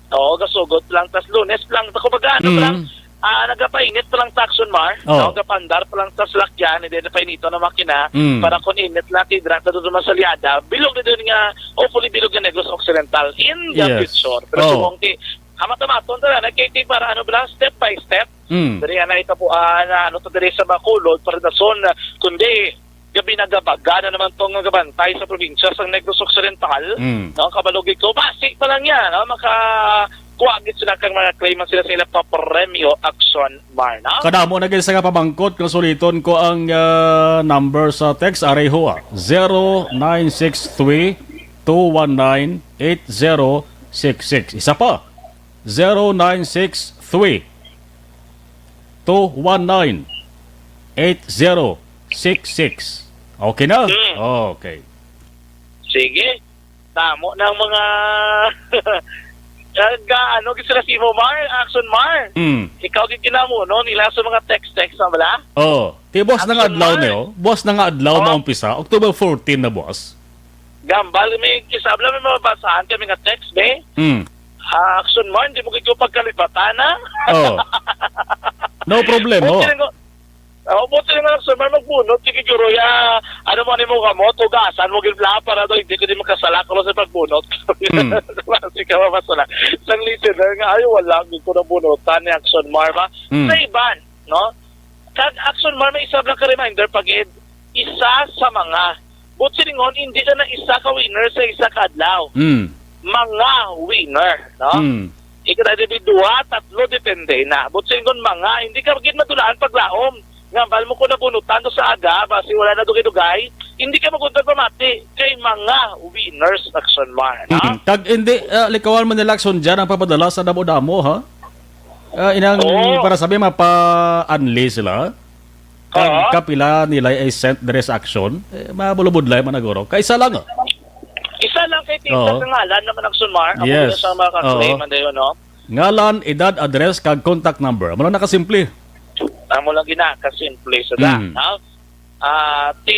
Oo, gasugod lang. Tas Lunes lang, sa kumbaga, ano pa lang, Mm. ah, nagapainit pa lang sa Action Mar, Oh. no? Gapandar pa lang sa salakyan, hindi na painito na makina, Mm. para kung init lang, tidrat na doon sa Salyada. Bilog na doon nga, hopefully, bilog nga Negros Occidental in the Yes. future. Pero Oh. kung ti-, ah, matamaton talaga, kay ti para ano ba lang, step by step. Mm. Diri, ana, ito po, ah, na, ano to, diri sa Bacolod, para na son, kundi, gabi na gabaga na naman tong gabantay sa probinsya sa Negros Occidental. Mm. No, kabalugi ko, basi pa lang yan, no? Makakuha gid sila kang mga claim sila sa ilang papremyo, Action Mar, no? Kadamo na gid sa nga pamangkot nga suliton ko ang, ah, number sa text, areho, ah, zero nine six three two one nine eight zero six six. Isa pa, zero nine six three two one nine eight zero six six. Okay na? Mm. Okay. Sige. Tamo na ang mga, nag-, ano, gid sila si Imo Mar, Action Mar. Mm. Ikaw gid kinamuno nila sa mga text-text na bala? Oh, ti buwas na nga Action adlaw Mar. Niyo. Buwas na nga adlaw Oh. maumpisa. October fourteen na buwas. Gambal, may kisabla, may mabasahan kami nga text, be. Mm. Ah, Action Mar, di mo gid ko pagkalipatan, ha? Oh. No problem, oh. Buti lang, oh, buti lang, Action Mar, magbunot, sige, guro, ya, ano mo, ano mo, kamo, tugasan mo, gid, bla, para daw, hindi ko di makasala, kamo sa pagbunot. Mm. Kasi ka mamasala. Isang listener nga, ay, wala, gid ko nabunutan ni Action Mar, ba? Mm. Sa iban, no? Kag Action Mar, may isa lang ka reminder pa gid, isa sa mga. But silingon, hindi na na isa ka winner sa isa ka adlaw. Mm. Mga winner, no? Mm. Ikaw na, di ba, duha, tatlo, depende na. But silingon, mga, hindi ka gid madulaan paglaom. Nga, bal mo ko nabunutan to sa aga, basi wala na dugay-dugay, hindi ka magunta pamati kay mga winners, Action Mar, no? Mm. Kag hindi, ah, likawan man nila, Action, dyan ang papadala sa damo-damo, ha? Ah, inang Oo. Para sabi, mapa-unli sila. Kag Oo. Kapila nila ay sent dire sa Action, eh, mabulubudlay man naguro. Kaisa lang, oh. Isa lang kay tita Oo. Sa ngalan naman ang Sunmar. Amo Yes. Din sa mga kaklay Oo. Man dayon, no? Ngalan, edad, address, kag contact number. Amo lang nakasimple. Amo lang gina, kasimple sa da, Mm. ha? Ah, ti,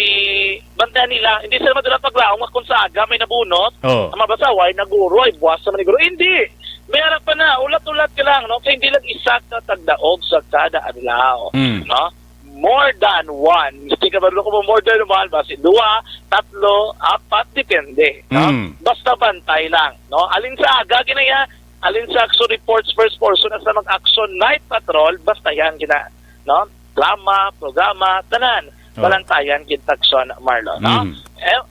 bantayan nila, hindi sila madala paglaom nga kung sa aga may nabunot, Oo. Ang mabasa, way naguro, ay buwas naman ni guro. Hindi! May harap pa na, ulat-ulat ka lang, no? Kaya hindi lang isa ka tagdaog sa kada adlaw, Mm. no? More than one. Hindi ka ba ko mo more than one? Basi dua, tatlo, apat, depende, no? Mm. Basta bantay lang, no? Alin sa aga, ginaya, alin sa Action Reports first person, sa mag-action night patrol, basta yan, gina, no? Drama, programa, tanan. Oh. Balantayan gid takson, Marlon, no? Mm. Eh,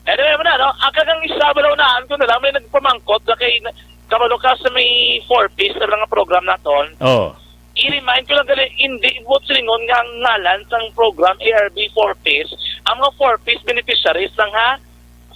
anyway, mo na, no? Ang kagang isa, balaw na, ang ko na lang, may nagpamangkot na kay, kabalo ka sa may four Ps na lang ang program naton. Oh. I-remind ko lang gali, hindi mo silingon nga ang ngalan sang program A R B four Ps. Ang mga four Ps beneficiaries lang, ha?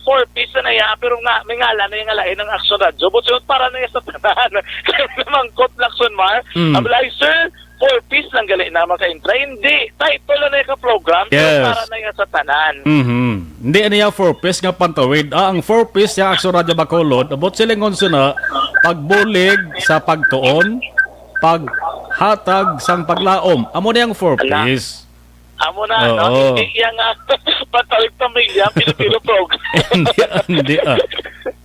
Four Ps na ya, pero nga, may ngalan na yung lain ng Action Radio. But yun, para na yung sa tanan. Kaya namangkot na Action Mar, Mm. Abla, ay, sir, four Ps lang gali na maka-intra. Hindi, title na yung program, pero Yes. Para na yung sa tanan. Mhm. Hindi, ano yung four Ps nga pantawid? Ah, ang four Ps yung Action Radio Bacolod, abot silingon suna, pagbulig sa pagtuon, paghatag sang paglaom. Amo na yung four Ala. Ps. Amo na, Oo. No? Hindi iya nga pantawid pamilya, Pilipino program. Hindi, hindi, ah.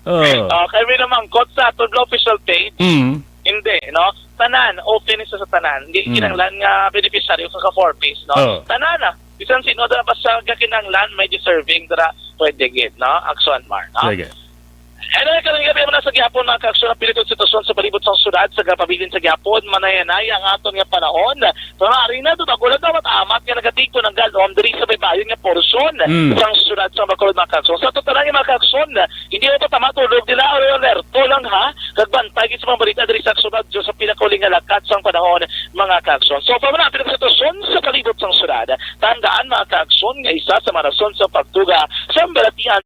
Oo. Ah, kay may namangkot sa aton nga official page. Mm. Hindi, no? Tanan, open isa sa tanan. Hindi Mm. kinahanglan nga beneficiaryo ka ka four Ps, no? Oo. Tanan na. Bisan sino dira basta ka kinahanglan, may deserving dira, pwede gid, no? Action Mar, no? Sige. Hello, karon gabi mo na sa gihapon, mga kaaksyon, ang piliton sitwasyon sa palibot sa syudad, sa gapabilin sa gihapon, manaya-naya ang aton nga panahon. Sa mga arena, doon ako lang dapat amat nga nagatigpo ng galom diri sa may bayon nga porsyon Mm. sang syudad sa Bacolod, mga kaaksyon. Sa totalan nga mga kaaksyon, hindi mo patama tulog nila, o alerto lang ha, kagbantay sa mga balita diri sa Aksyon Radyo sa pinakauling nga lakat sang panahon, mga kaaksyon. So, pa man ang sitwasyon sa palibot sang syudad. Tandaan, mga kaaksyon, nga isa sa mga rason sa pagtuga sa balatian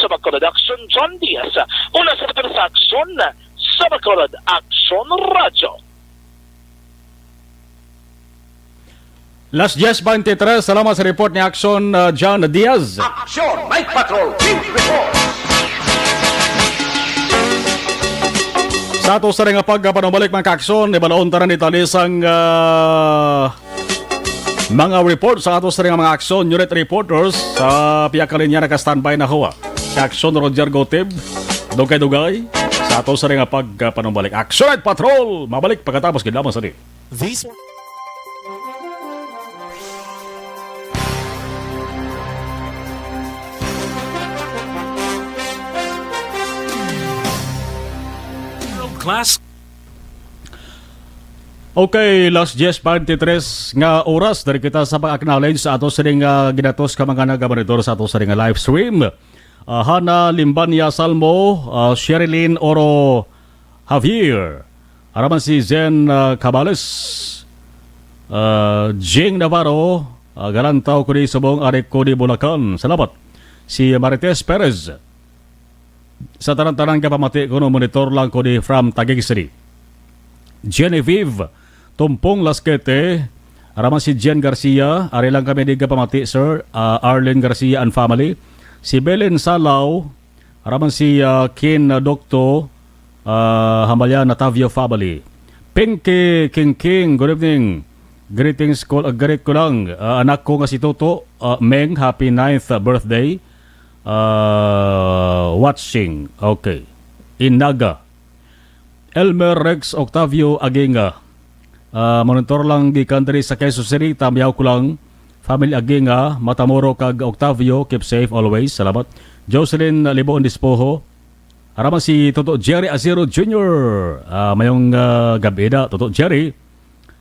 sa Bacolod Aksyon, John Diaz. Una sa Bacolod sa Aksyon, sa Bacolod Aksyon Radyo. Las diez veintitrés, salamat sa report ni Aksyon, uh, John Diaz. Aksyon, Night Patrol, Team Report. Sa ato sa nga pagpanumalik, mga kaaksyon, ibalaon tanan ni tali sang, uh, mga report sa ato sa nga mga aksyon unit reporters sa pihak kalinya. Naka-standby na ho, ah, si Aksyon Roger Gotib. Dugay-dugay sa ato sa nga pagpanumalik. Aksyon Night Patrol, mabalik pagkatapos gid lamang sa di. This World class. Okay, las diez veintitrés nga oras, diri kita sa pag-acknowledge sa ato sining, ah, ginatos ka mga nagamonitor sa ato sining nga live stream. Ah, Hana Limbania Salmo, ah, Sherilyn Oro Javier, araman si Zen, ah, Cabales, ah, Jing Navarro, ah, Galantaw ko di subong ari ko di Bulacan. Salamat. Si Marites Perez, sa tanan-tanan ka pamati kuno monitor lang ko di from Taguig City. Genevieve Tumpong Lasquete, araman si Jen Garcia, ari lang kami di ka pamati, sir, ah, Arlene Garcia and family. Si Belen Salaw, araman si, ah, Kin, ah, Dokto, ah, Hambalya Natavio family. Pinky King King, good evening. Greetings ko, ah, greet ko lang, ah, anak ko nga si Toto, ah, Meng, happy ninth birthday. Ah, watching. Okay. In Naga. Elmer Rex Octavio Aginga. Ah, monitor lang gikan diri sa Quezon City, tamiyaw ko lang. Family Aginga, Matamoro kag Octavio, keep safe always. Salamat. Jocelyn Liboon Dispoho. Araman si Toto Jerry Azero Junior. Ah, mayong, ah, gabi na, Toto Jerry.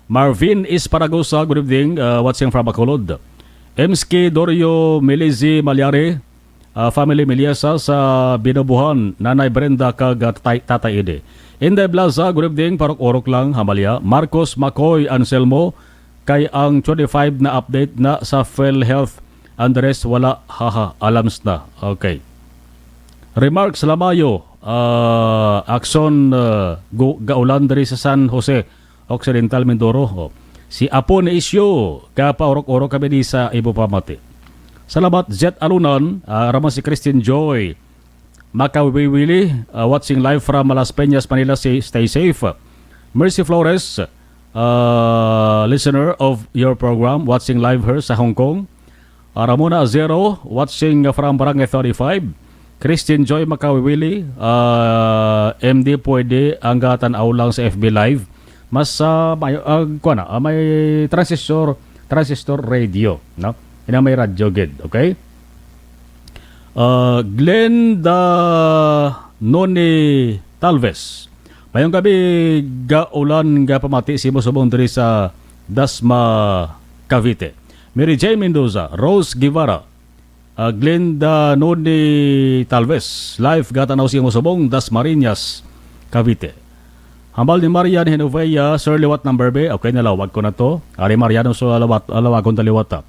Marvin Esparagosa, good evening. Uh, watching from Bacolod. M S K Dorio Melezi Malyari, uh, family Meliasa sa Binobuhan, Nanay Brenda kag, uh, Tatay, Tatay Ede. Inday Blaza, good evening. Parok-orok lang, Hambalya. Marcos Macoy Anselmo, kay ang twenty-five na update na sa PhilHealth. Andres, wala. Haha, alams na. Okay. Remarks Lamayo, uh, Akson, uh, gu-, Gaulan diri sa San Jose Occidental, Mindoro. Oh. Si Apo ni Isyo, gapaurok-urok kami di sa ibo pamati. Salamat, Jet Alunan, ah, araman si Christine Joy Makawiwili, ah, watching live from Las Peñas, Manila, si, stay safe. Mercy Flores, ah, listener of your program, watching live her sa Hong Kong. Ah, Ramona Zero, watching from Barangay thirty-five. Christine Joy Makawiwili, ah, M D pwede ang gatan-aw lang sa F B Live. Mas, ah, may, ah, kuwan na, ah, may transistor, transistor radio, no? Ina may radyo gid, okay? Ah, Glenda Noni Talves. Mayong gabi, Gaulan, gapamati sa imo subong diri sa Dasma, Cavite. Mary Jane Mendoza, Rose Guevara, ah, Glenda Noni Talves, live gatanaw sa imo subong, Dasmariñas, Cavite. Hambal ni Marian Genovea, Sir, liwat number be. Okay, nalawag ko na to. Ari Mariano, so lawat, lawagon ta liwat, ah.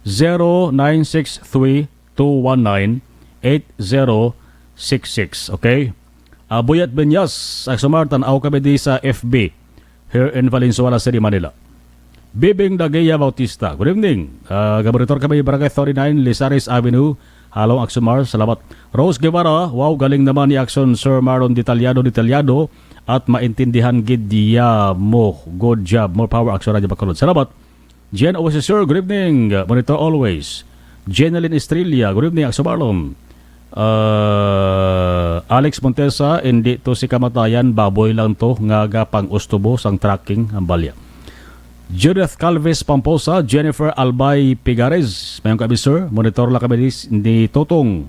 Zero nine six three two one nine eight zero six six. Okay? Ah, Buyat Benyas, Aksumar, tan-aw kami di sa F B here in Valenzuela City, Manila. Bibing Daguia Bautista, good evening. Ah, gaboritor kami, Barangay thirty-nine, Lizares Avenue, Halong, Aksumar. Salamat. Rose Guevara, wow, galing naman ni Aksyon, Sir Marlon, detalyado, detalyado, at maintindihan gid niya mo. Good job. More power, Aksyon Radio Bacolod. Salamat. Jen Oasisur, good evening. Monitor always. Jenalyn Estrella, good evening, Akso Marlon. Uh, Alex Montesa, hindi to si kamatayan, baboy lang to nga gapang ustubo sang tracking ang balya. Judith Calves Pamposa, Jennifer Albay Pigares, mayong gabi, sir. Monitor lang kami ni, ni Totong.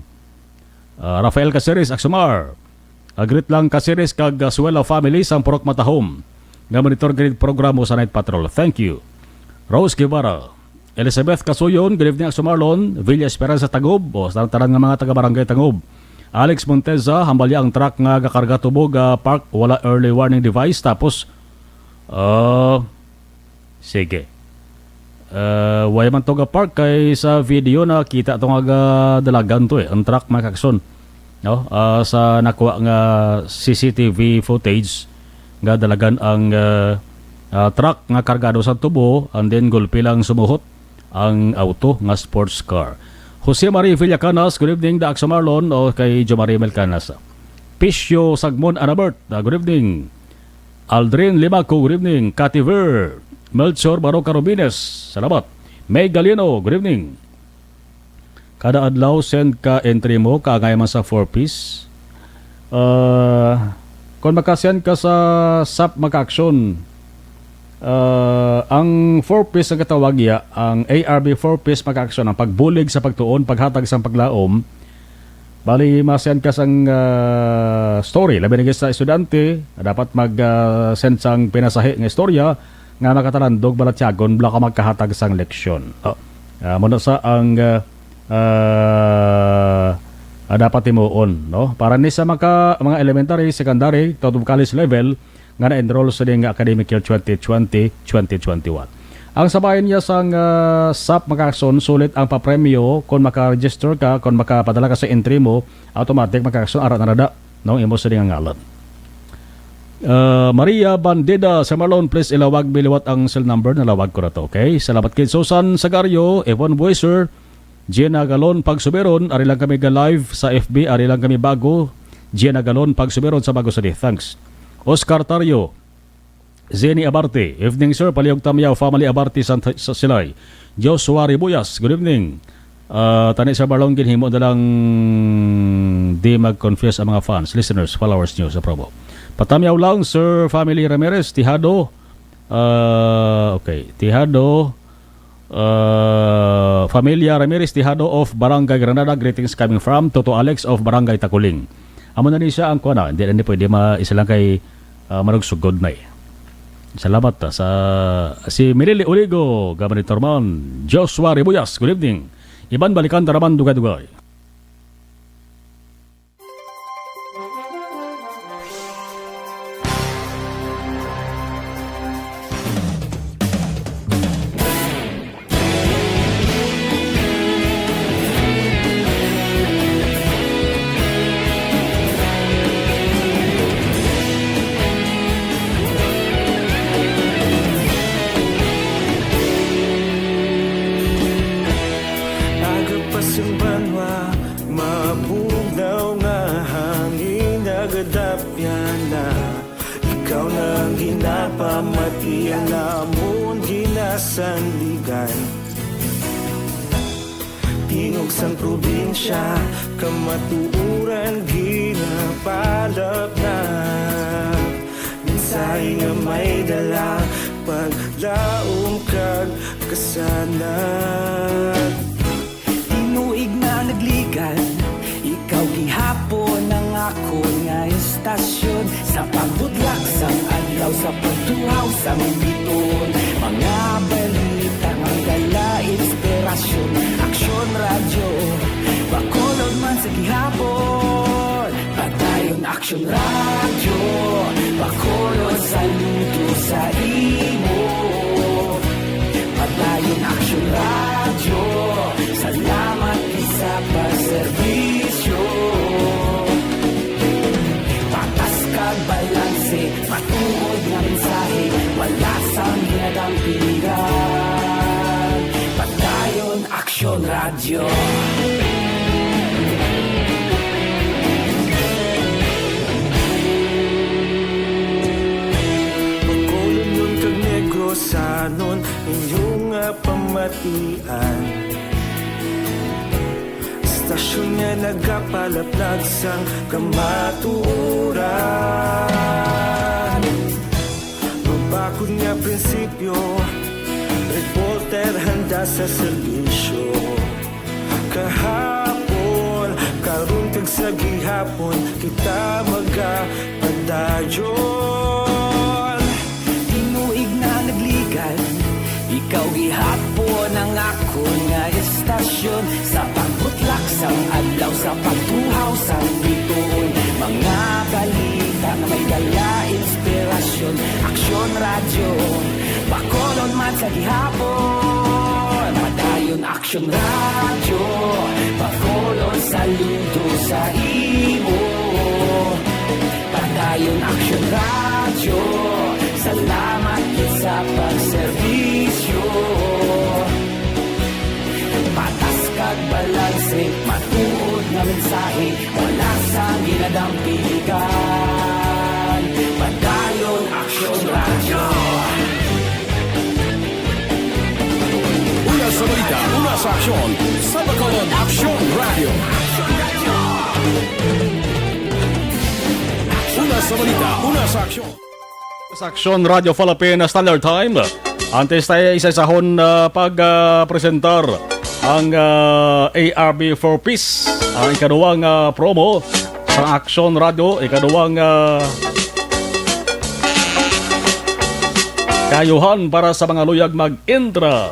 Ah, Rafael Caceres, Aksumar. Ah, greet lang Caceres kag, ah, Suela family sang Purok Matahom nga monitor grid programo sa Night Patrol. Thank you. Rose Guevara, Elizabeth Kasuyon, good evening, Akso Marlon. Villa Esperanza, Tagob, o sa tanan nga mga taga Barangay Tagob. Alex Monteza, hambalya ang truck nga gakarga tubog, ah, park, wala early warning device, tapos, ah, Sige. Uh, way man to ga-park kay sa video nakita to nga ga-dalagan to eh. Ang truck, mga kakson. no? Ah, sa nakuha nga C C T V footage nga dalagan ang, ah, ah, truck nga kargado sa tubo, and then gulpi lang sumuhot ang auto nga sports car. Jose Marie Villacanas, good evening, Dax Marlon, o kay Jo Marie Melcanas. Pisyo Sagmon Anabert, ah, good evening. Aldrin Limaco, good evening. Kativer, Melchor Baroca Rubines, salamat. May Galino, good evening. Kada adlaw, send ka entry mo, kaangay man sa four Ps. Ah, kung makasend ka sa sap, makaaksyon. Ah, ang four Ps ang katawag ya, ang A R B four Ps makaaksyon, ang pagbulig sa pagtuon, paghatag sang paglaom. Bali, masend ka sang, ah, story, labi na gid sa estudyante, dapat mag, ah, send sang pinasahi nga istorya nga makatalandog, balatyagon, bala ka magkahatag sang leksyon. Oh. Ah, muna sa ang, ah, ah, ah, dapat timuon, no? Para ni sa maka-, mga elementary, secondary, to college level, nga na-enroll sa ning academic year twenty twenty, twenty twenty-one. Ang sabayan niya sang, ah, sap, makakson, sulit ang papremyo kon maka-register ka, kon makapadala ka sa entry mo, automatic makakson, ara na rada, no, imo sa nga ngalan. Ah, Maria Bandida sa Marlon, please ilawag mi liwat ang cell number, nalawag ko na to, okay? Salamat kay Susan Sagario, Evan Bueser, Gina Galon Pagsuberon, ari lang kami ga live sa F B, ari lang kami bago. Gina Galon Pagsuberon sa Bago City. Thanks. Oscar Tario, Zeni Abarte. Evening, sir. Palihog Tamyaw family Abarte sa, sa Silay. Joshua Ribuyas, good evening. Ah, tani sa Barlong, ginhimo na lang di mag-confuse ang mga fans, listeners, followers niyo sa promo. Patamyaw lang, Sir Family Ramirez, Tihado. Ah, okay. Tihado. Uh, Familia Ramirez Tejado of Barangay Granada, greetings coming from Toto Alex of Barangay Takuling. Amo na ni siya ang kuwan, ah. Hindi na ni pwede ma-, isa lang kay, ah, manugsugod na eh. Salamat, ah, sa si Milili Uligo, Gabanitorman, Joshua Ribuyas, good evening. Iban Balikan, Taraman, Dugay-Dugay. Aga pa sing banwa, mabugnaw nga hangin, nagadapyan na. Ikaw na ang ginapamati, ang amon ginasandigan. Tingog sang probinsya, kamatuoran ginapalapnap. Mensahe nga may dala, paglaom kag kasanag. Tinuig na nagligad, ikaw gihapon ang akon nga istasyon. Sa pagbutlak sang adlaw, sa pagtuhaw sang bituon, mga balita nga dala inspirasyon. Aksyon Radyo, Bacolod man sa gihapon. Padayon Aksyon Radyo, Bacolod, saludo sa imo. Padayon Aksyon Radyo, salamat gid sa pagserbisyo. Patas kag balanse, matuod nga mensahe, wala sang ginadampigan. Padayon Aksyon Radyo. Bacolodnon kag Negrosanon, inyo nga pamatian. Istasyon nga nagapalaplag sang kamatuoran. Mabakod nga prinsipyo, reporter handa sa serbisyo. Kahapon, karon kag sa gihapon, kita magapadayon. Tinuig na nagligad, ikaw gihapon ang akon nga istasyon. Sa pagbutlak sang adlaw, sa pagtuhaw sang bituon, mga balita nga may dala inspirasyon. Aksyon Radyo, Bacolod man sa gihapon. Padayon Action Radyo, Bacolod, saludo sa imo. Padayon Action Radyo, salamat gid sa pagserbisyo. Patas kag balanse, matuod nga mensahe, wala sang ginadampigan. Padayon Action Radyo. Una sa balita, una sa aksyon, sa Bacolod Action Radio. Una sa balita, una sa aksyon. Sa Aksyon Radio Philippine Standard Time, antes tayo isa-isahon, ah, pag, ah, presentar ang, ah, A R B for Peace, ang ikaduwang, ah, promo sa Aksyon Radio, ikaduwang, ah, kaayuhan para sa mga luyag mag-intra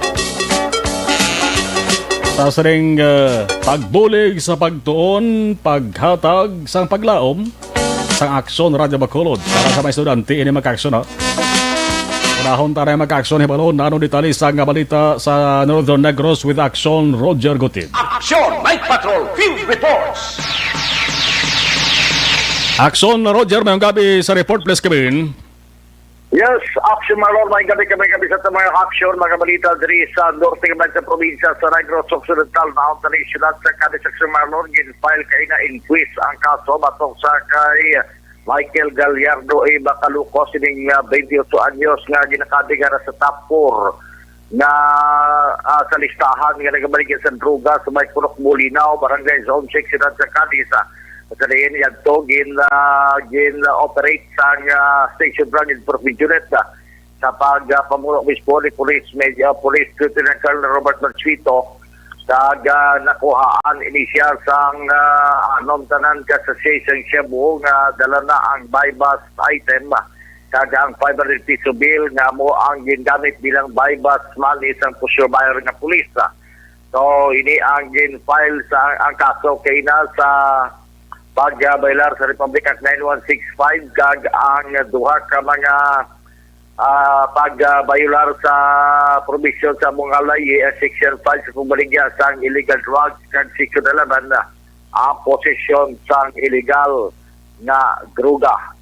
sa sining, ah, pagbulig sa pagtuon, paghatag sang paglaom sang Aksyon Radio Bacolod. Para sa mga estudyante, ini magka-aksyon, ha. Unahon ta na magka-aksyon, hibalon na ano detalye sa nga balita sa Northern Negros with Aksyon Roger Gutin. Action Night Patrol Field Reports. Aksyon, Roger, mayong gabi sa report, please, Kevin. Yes, Action Marlon, may gabi kami, gabi sa mga aksyon, mga balita diri sa norte naman sa probinsya sa Negros Occidental, naon tani siyudad sa Cadiz. Action Marlon, gin-file kay na inquest ang kaso batok sa kay Michael Gallardo A. Bacalocos, sining, ah, twenty-eight anyos nga ginakadi nga sa top four nga, ah, sa listahan nga nagamaligya sa droga sa may Purok Bolinao, Barangay Zone six, siyudad sa Cadiz. Ah, sa diin yadto gin, ah, gin-operate sang, ah, Station Branch Enforcement Unit, ah, sa pag, ah, pamuno mismo ni Police Major, Police Lieutenant Colonel Robert Marchito, kag, ah, nakuhaan ini siya sang, ah, anom tanan ka sachet sang shabu nga dala na ang buy-bust item, ah, kag ang five hundred piso bill nga mo ang gingamit bilang buy-bust money sang poseur buyer nga pulis, ah. So, ini ang gin-file sa, ang kaso kay na sa pagbaylar sa Republic Act nine one six five kag ang duha ka mga, ah, pagbaylar sa probisyon sa mga layi, ah, Section five sa pagbaligya sang illegal drugs kag Section eleven, ah, ang posesyon sang illegal nga droga.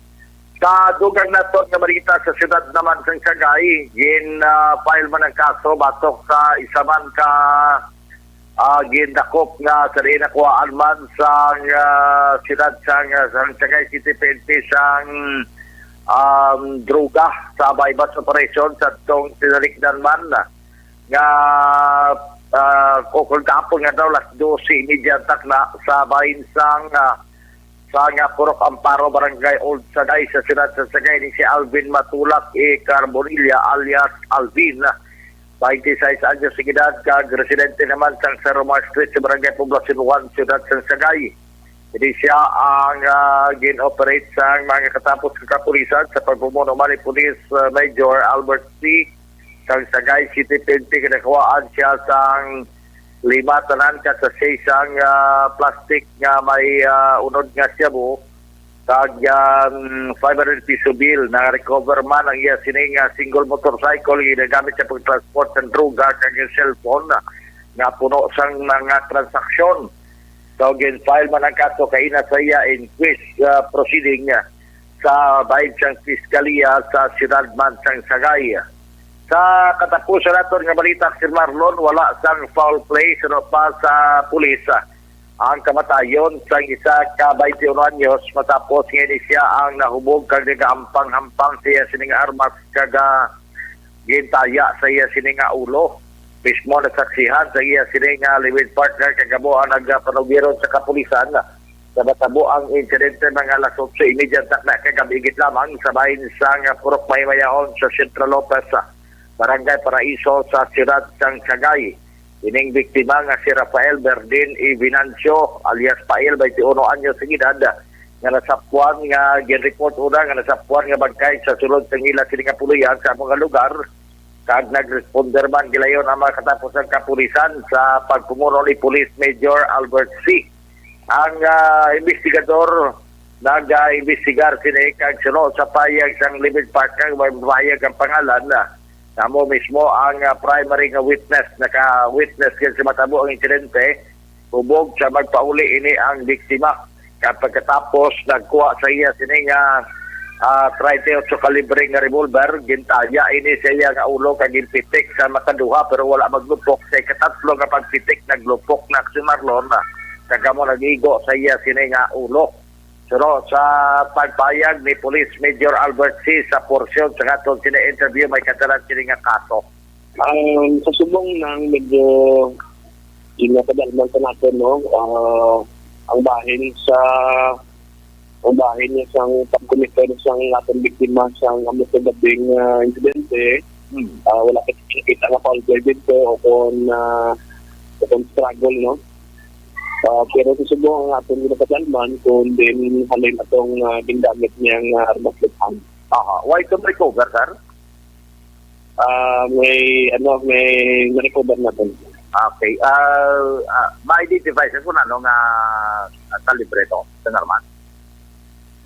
Sa dugang naton nga balita, sa siyudad naman sang Sagay, gin, ah, file man ang kaso batok sa isa man ka, ah, gindakop nga sa diin nakuhaan man sang, ah, siyudad sang, ah, sang Sagay City P N P sang, um, droga sa buy-bust operation sa tong tinalikdan man nga, ah, ukon kahapon nga daw alas dose y media takna sa bahin sang, ah, sa nga Purok Amparo, Barangay Old Sagay, sa siyudad sa Sagay, ni si Alvin Matulak E. Carbonilla alias Alvin, twenty-six anyos sa edad, kag residente naman sang Saromar Street sa Barangay Poblacion one, siyudad sa Sagay. Ini siya ang, ah, gin-operate sang mga katapos nga kapulisan sa pagpumuno man ni Police, ah, Major Albert C. sang Sagay City P N P, kinakuhaan siya sang lima tanan ka sachet sang, ah, plastic nga may, ah, unod nga shabu, kag, um, five hundred piso bill. Na-recover man ang iya sining, ah, single motorcycle ginagamit sa pagtransport sang droga kag yung cellphone nga puno sang mga transaksyon. So, gin-file man ang kaso kay ina sa iya inquest, ah, proceeding, ah, sa bahin sang Piskalya sa siyudad man sang Sagay. Sa katapusan naton nga balita, Sir Marlon, wala sang foul play suno pa sa pulis, ah, ang kamatayon sang isa ka twenty-one anyos matapos nga ini siya ang nahubog kag nagahampang-hampang siya sining armas kag, ah, gintaya sa iya sini nga ulo. Mismo nasaksihan sa iya sini nga live-in partner kag amo ang nagapanugiron sa kapulisan. Sa matabo ang insidente, mga alas otso y media takna kagabi gid lamang sa bahin sang Purok Maymayaon sa Central Lopez, Barangay Paraiso sa siyudad sang Sagay. Ining biktima nga si Rafael Berdin E. Venancio alias Pail, twenty-one anyos ang edad, nga nasapwan nga gin-report una nga nasapwan nga bangkay sa sulod sang ila sini nga puloy-an sa amo nga lugar, kag nag-responder man gilayon ang mga katapusang kapulisan sa pagpumuno ni Police Major Albert C. Ang, ah, investigador nag-imbestigar sini kag suno sa payag sang live-in partner, way payag ang pangalan, ah, Amo mismo ang, ah, primary nga witness, naka-witness gyud sa matabo ang insidente, hubog sa magpauli ini ang biktima. Kag pagkatapos, nagkuha sa iya sini nga, ah, treinta y ocho kalibre nga revolver, gintaya ini sa iya nga ulo kag ginpitik sa makaduha, pero wala maglupok. Sa ikatatlo nga pagpitik, naglupok na si Marlon, ah, kag amo nag-igo sa iya sini nga ulo. Suno sa pagpayag ni Police Major Albert C. sa porsyon sa aton sini interview, may katalan sini nga kaso. Ang sa subong nang medyo ginapadalman sa naton, no? Ah, ang bahin sa, ang bahin niya sang pagkomitter sang aton biktima sang amo sa gabing, ah, insidente, Hmm. ah, wala pa kita nga foul play dito o kon, ah, o kon struggle, no? Ah, pero sa subong ang aton ginapadalman kung din halin atong, ah, gingamit niyang, ah, armas. Aha. Wala ito recover, sir? Ah, may, ano, may na-recover natin. Okay. Ah, ah, ma-identify, sir, kung ano nga, ah, kalibre to, sir Arman?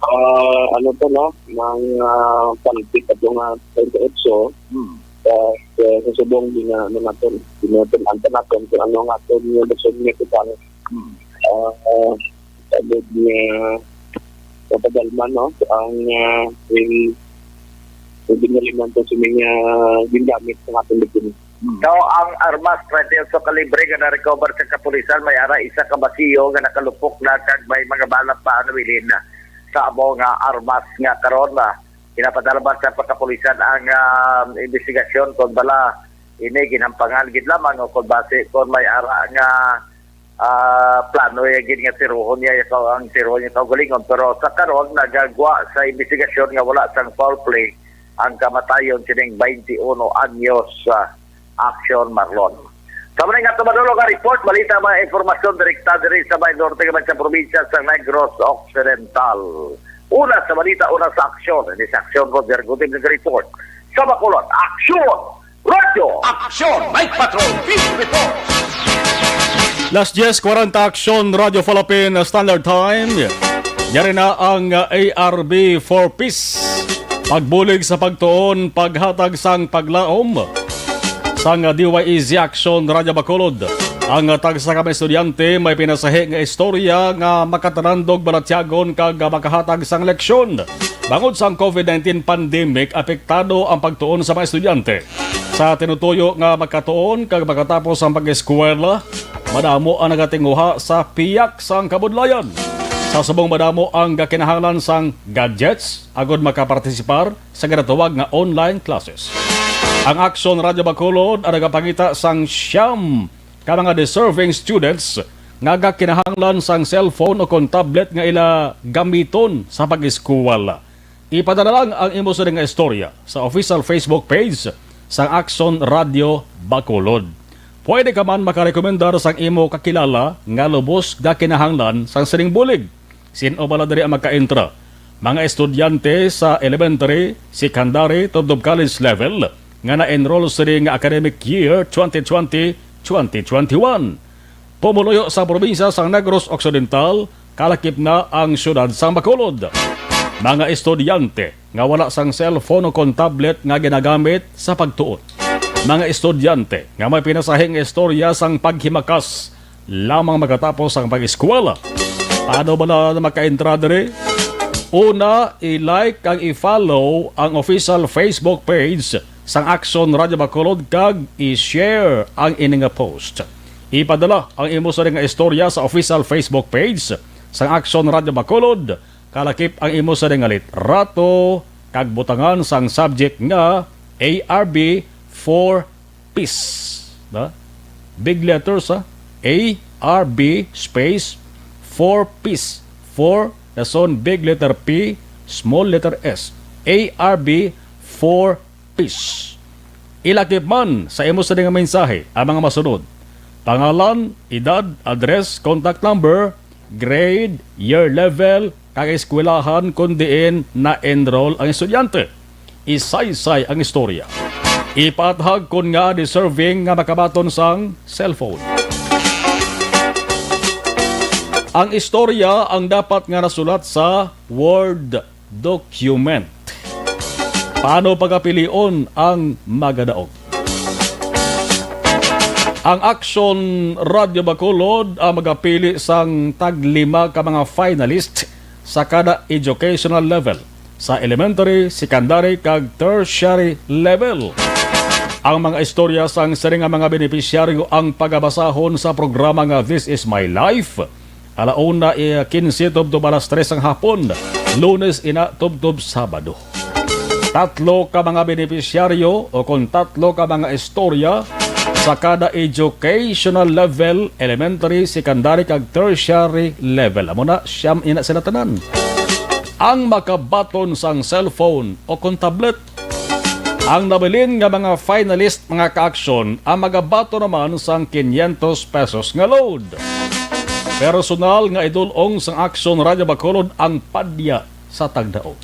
Ah, ano to, no? Nang, ah, palpit ato nga treinta y ocho. Hmm. Ah, sa, sa subong din na, ano natin, din natin, ang natin kung ano nga ato yung gusto niya kita. Hmm. Ah, ah, sabi niya, sa padalman, no? Ang, ah, yung, yung binaliman ko sa mga gingamit sa ating biktima. Hmm. So, ang armas treinta y ocho kalibre nga na-recover sa kapulisan, may ara isa ka basiyo nga nakalupok na kag may mga bala pa ang nabilin sa amo nga armas nga karon, ah, ginapadalman sa pagkapulisan ang, ah, investigasyon kung bala ini ginhampangan gid lamang o kung basi kung may ara nga, ah, plano ya gid nga tirohon niya ikaw ang tirohon niya kaugalingon. Pero sa karon, nagagwa sa investigasyon nga wala sang foul play ang kamatayon sining twenty-one anyos, ah, Action Marlon. Sa mga nga tumadulog nga report, balita, mga impormasyon direkta diri sa may norte nga sa probinsya sa Negros Occidental. Una sa balita, una sa aksyon. Ini sa aksyon, Roger Gutib nag-report. Sa Bacolod, aksyon! Radyo! Aksyon! Night Patrol! Field Report! Las diez cuarenta, Aksyon Radyo Falapin Standard Time. Yari na ang, uh, A R B for Peace. Pagbulig sa pagtuon, paghatag sang paglaom sang D Y E Z Action Radyo Bacolod. Ang tagsa ka mga estudyante may pinasahi nga istorya nga makatarandog balatyagon kag makahatag sang leksyon. Bangod sang COVID nineteen pandemic, apektado ang pagtuon sa mga estudyante. Sa tinutuyo nga makatuon kag makatapos ang pag-eskwela, madamo ang nagatinguha sa piyak sang kabudlayan. Sa subong, madamo ang gakinahanglan sang gadgets agod makapartisipar sa ginatawag nga online classes. Ang Aksyon Radyo Bacolod ang nagapangita sang siyam ka mga deserving students nga gakinahanglan sang cellphone o kon tablet nga ila gamiton sa pag-eskwela. Ipadala lang ang imo sini nga istorya sa official Facebook page sang Aksyon Radyo Bacolod. Pwede ka man makarekomendar sang imo kakilala nga lubos gakinahanglan sang sining bulig. Sin-o bala diri ang magka-entra? Mga estudyante sa elementary, secondary, tubtob college level nga na-enroll sini nga academic year twenty twenty, twenty twenty-one. Pumuluyo sa probinsya sang Negros Occidental, kalakip na ang siyudad sang Bacolod. Mga estudyante nga wala sang cellphone o kon tablet nga ginagamit sa pagtuon. Mga estudyante nga may pinasahi nga istorya sang paghimakas lamang makatapos ang pag-eskwela. Paano ba na makaentra diri? Una, i-like kag i-follow ang official Facebook page sang Action Radio Bacolod kag i-share ang ini nga post. Ipadala ang imo sini nga istorya sa official Facebook page sang Action Radio Bacolod. Kalakip ang imo sini nga litrato kag butangan sang subject nga A R B for Peace. Na? Big letters, ha? A R B space for peace. For, dason big letter P, small letter S. A R B for Peace. Ilakip man sa imo sini nga mensahe ang mga masunod: pangalan, edad, address, contact number, grade, year level, kag eskwelahan kon diin na-enroll ang estudyante. Isaysay ang istorya. Ipaathag kon ngaa deserving nga makabaton sang cellphone. Ang istorya ang dapat nga nasulat sa Word document. Paano pagapilion ang magadaog? Ang Action Radio Bacolod ang magapili sang taglima ka mga finalist sa kada educational level, sa elementary, secondary, kag tertiary level. Ang mga istorya sang sini nga mga benepisyaryo ang pagabasahon sa programa nga This Is My Life, ala una, eh, quince tubtob alas tres sang hapon, Lunes ina tubtob Sabado. Tatlo ka mga benepisyaryo o kon tatlo ka mga istorya sa kada educational level, elementary, secondary, kag tertiary level. Amo na, siyam ina sila tanan. Ang makabaton sang cellphone o kon tablet. Ang nabilin nga mga finalist, mga ka-aksyon, ang magabaton naman sang quinientos pesos nga load. Personal nga idul-ong sang Action Radio Bacolod ang padya sa tagdaog.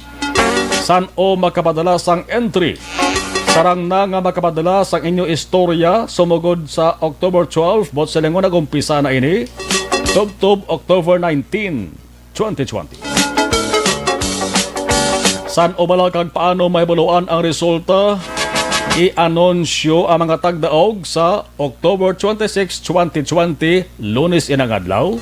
San-o makapadala sang entry? Sarang na nga makapadala sang inyo istorya sumugod sa October twelve, buot silingon nag-umpisa na ini, tubtob October nineteen, twenty twenty. San-o bala kag paano mahibaluan ang resulta? I-anunsyo ang mga tagdaog sa October twenty-six, twenty twenty, Lunes inang adlaw.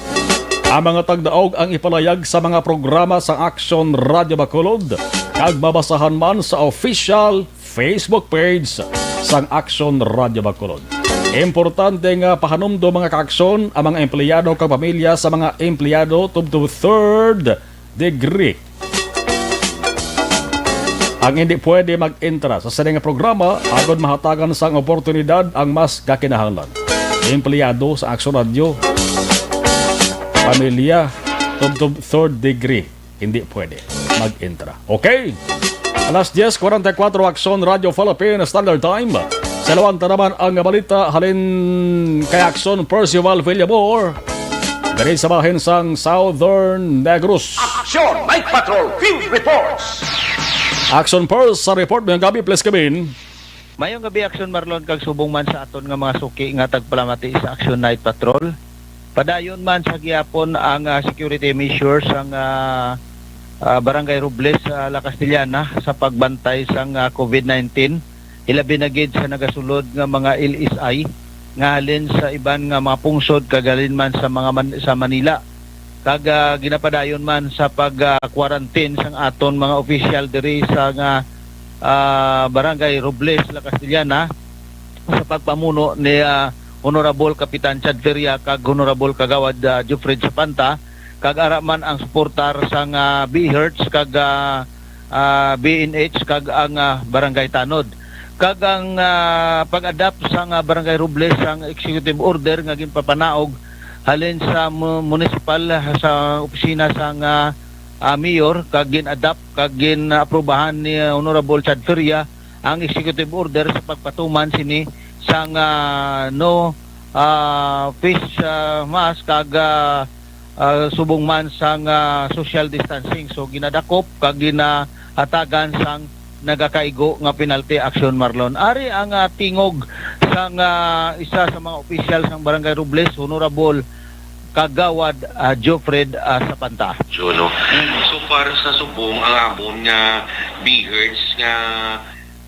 Ang mga tagdaog ang ipalayag sa mga programa sang Action Radio Bacolod kag mabasahan man sa official Facebook page sang Action Radio Bacolod. Importante nga pahanumdo, mga ka-aksyon, ang mga empleyado kag pamilya sa mga empleyado tubtob third degree ang hindi pwede mag-entra sa sini nga programa agod mahatagan sang oportunidad ang mas kakinahanglan. Empleyado sa Action Radio, pamilya tubtob third degree, hindi pwede mag-entra. Okay? Alas diyes kwarenta y kuwatro, Action Radio Philippines Standard Time. Sa Lawanta naman ang balita halin kay Action Percival Villamor. Diri sa bahin sang Southern Negros. Action Night Patrol Field Reports. Action Pulse sa report ngayong gabi, please, Kevin. Mayong gabi, Action Marlon, kag subong man sa aton nga mga suki nga tagpalamati sa Action Night Patrol. Padayon man sa gihapon ang, ah, security measures sang, ah, ah, Barangay Robles sa La Castellana sa pagbantay sang, ah, covid nineteen, ilabi na gid sa nagasulod nga mga L S I nga halin sa iban nga mga pungsod kag halin man sa mga Man-, sa Manila. Kag, ah, ginapadayon man sa pag, ah, quarantine sang aton mga opisyal diri sa nga, ah, Barangay Robles, La Castellana, sa pagpamuno ni, ah, Honorable Kapitan Chad Feria kag Honorable Kagawad, ah, Jofred Sapanta, kag ara man ang suportar sang, ah, B H kag, ah, ah, B N H kag ang, ah, Barangay Tanod. Kag ang, ah, pag-adapt sang, ah, Barangay Robles sang executive order nga ginpapanaog halin sa mu-, munisipal, ah, sa opisina sang, ah, ah, mayor kag gin-adapt kag gin-aprubahan ni, ah, Honorable Chad Feria ang executive order sa pagpatuman sini sang, ah, no, ah, face, ah, mask kag, ah, ah, subong man sang, ah, social distancing. So, ginadakop kag ginahatagan sang nagakaigo nga penalty, Action Marlon. Ari ang, ah, tingog sang, ah, isa sa mga opisyal sang Barangay Robles, Honorable Kagawad, ah, Jofred, ah, Sapanta. Juno. So far sa subong, ang amon nga B H nga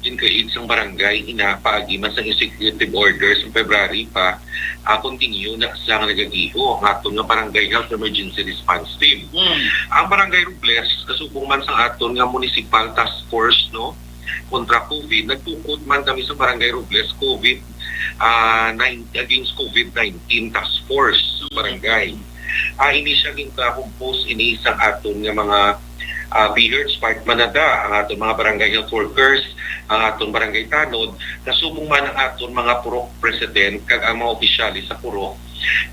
gin-create sang barangay, ina, paagi man sang executive order sang February pa, ah, continue na sang nagagiho ang aton nga Barangay Health Emergency Response Team. Mm. Ang Barangay Robles, kasubong man sang aton nga Municipal Task Force, no, kontra covid, nagtukod man kami sa Barangay Robles COVID, ah, nine, against covid nineteen Task Force sa barangay. Ah, ini siya ginka-compose ini sa aton nga mga, ah, B H, part man na da, ang aton mga barangay health workers, ang aton barangay tanod, kasubong man ang aton mga purok president, kag ang mga opisyales sa purok.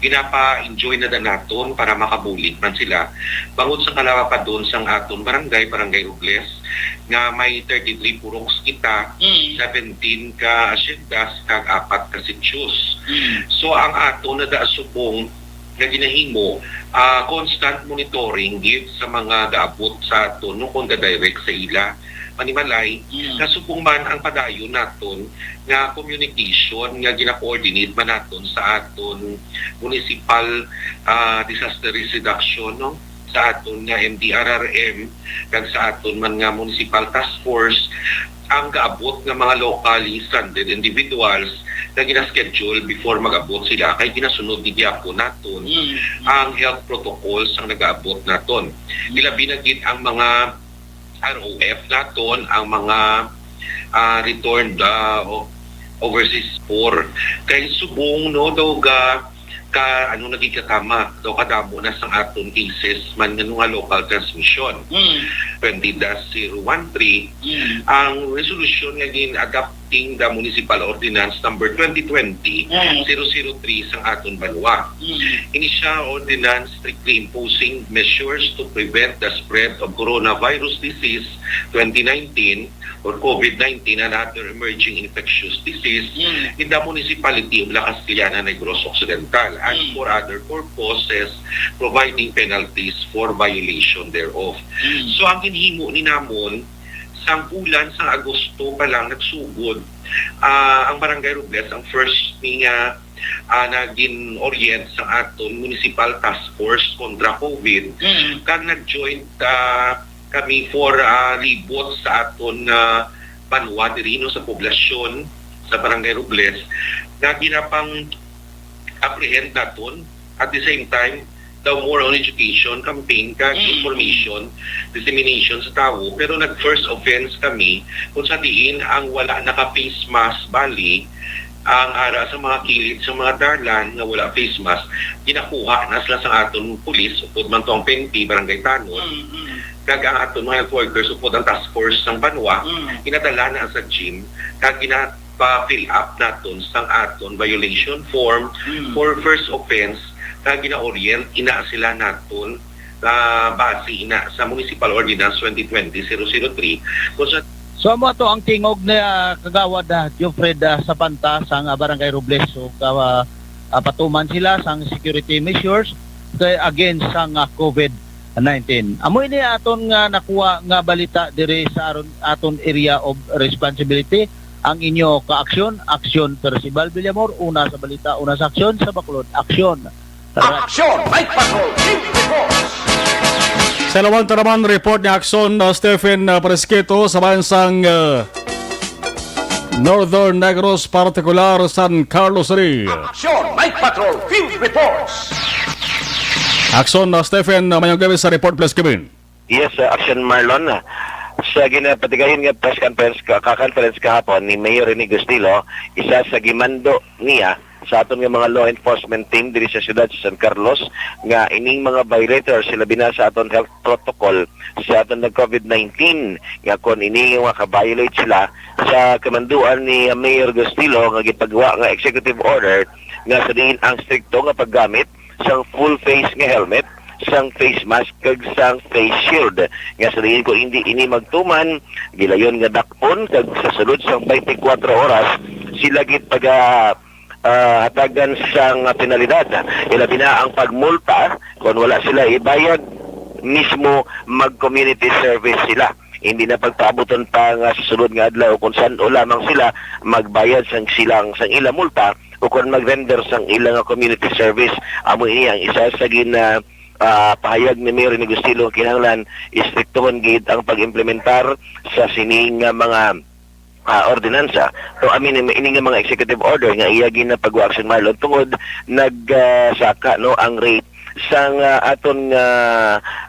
Ginapa-enjoy na da naton para makabulig man sila. Bangod sa kalapapadon sang aton barangay, Barangay Robles, nga may thirty-three puroks kita, Mm. seventeen ka asyendas, kag apat ka sitios. Mm. So, ang aton na da subong nga ginahimo, ah, constant monitoring gid sa mga gaabot sa aton, no, kung ga-direct sa ila. Manimalay, Mm. kasubong man ang padayon naton nga communication nga gina-coordinate man naton sa aton municipal, ah, disaster risk reduction, no? sa aton nga M D R R M kag sa aton man nga municipal task force ang gaabot nga mga locally stranded individuals nga gina-schedule before mag-abot sila, kay ginasunod ni gyapon naton Mm. ang health protocols ang nagaabot naton. Ilabi na gid ang mga R O F naton, ang mga, ah, returned, ah, o-, overseas poor. Kay subong, no, daw ga-, ka, ano, naging katama, daw kadamo na sang aton cases man nga nga local transmission. Mm. Twenty dash zero one three, Mm. ang resolution nga gin-adopting the Municipal Ordinance number twenty twenty, Mm. zero zero three sang aton banwa. Mm. Ini siya ordinance strictly imposing measures to prevent the spread of coronavirus disease twenty nineteen or COVID nineteen and other emerging infectious disease Mm. in the municipality of La Castellana, Negros Occidental, and Mm. for other purposes, providing penalties for violation thereof. Mm. So, ang ginhimo ni namon, sang bulan sang Agosto pa lang nagsugod, ah, ang Barangay Robles, ang first ni nga, ah, nagin-orient sa aton Municipal Task Force kontra COVID, Mm. kag nag-joint, ah, kami for, ah, libot sa aton, ah, banwa diri, no, sa poblasyon sa Barangay Robles, nga ginapang-apprehend naton. At the same time, daw more on education campaign kag Mm. information dissemination sa tawo, pero nag-first offense kami kung sa diin ang wala naka-face mask bali ang ara sa mga kilid sa mga dalan nga wala face mask, ginakuha na sila sa aton pulis, upod man to ang P N P, Barangay Tanod, Mm, mm. kag ang aton mga health workers, upod ang task force sang banwa, Mm. ginadala na sa gym, kag ginapafill up naton sang aton violation form Mm. for first offense, kag gina-orient ina sila naton, ah, base ina sa Municipal Ordinance twenty twenty zero zero three, kung sa So, amo ato ang tingog ni, ah, Kagawad, ah, Geoffred, ah, Sapanta sang, ah, Barangay Robles. So, ka-, ah, patuman sila sang security measures kay against sang, ah, COVID nineteen. Amo ini aton nga nakuha nga balita diri sa aron, aton area of responsibility. Ang inyo ka-aksyon, Aksyon Percival Villamor, una sa balita, una sa aksyon, sa Bacolod, Aksyon. Aksyon! Night Patrol Team Reports! Sa Lawanta naman, report ni Aksyon, uh, Stephen, uh, Presquito sa bayan sang, uh, Northern Negros, partikular San Carlos City. Aksyon! Night Patrol Field Reports! Aksyon, uh, Stephen, uh, mayong gabi sa report, please, Kevin. Yes, uh, Aksyon Marlon. Sa ginapatigayon nga press conference ka, ka-conference kahapon ni Mayor Rene Gustilo, isa sa gimando niya sa aton nga mga law enforcement team diri sa siyudad sa San Carlos nga ining mga violators, sila bina sa aton health protocol sa aton nga COVID nineteen, nga kon ini nga maka-violate sila sa kamanduan ni Mayor Gustilo nga gipagawa nga executive order nga sa diin ang strikto nga paggamit sang full face nga helmet, sang face mask, kag sang face shield, nga sa diin ko hindi ini magtuman, gilayon nga dakpon, kag sa sulod sang twenty-four oras sila gid paga, ah, hatagan sang penalidad. Ilabi na ang pagmulta kon wala sila ibayad mismo, mag-community service sila. Hindi na pagpaabuton pa nga sa sulod nga adlaw kung san-o lamang sila magbayad sang silang, sang ila multa o kon mag-render sang ila nga community service. Amo ini ang isa sa gina, ah, pahayag ni Mayor Rene Gustilo nga kinahanglan istriktuhon gid ang pag-implementar sa sini nga mga, ah, ordinansa. So, I mean, ini nga mga executive order nga iya ginapagawa, Aksyon Marlon, tungod nag, ah, saka, no, ang rate sang, ah, aton nga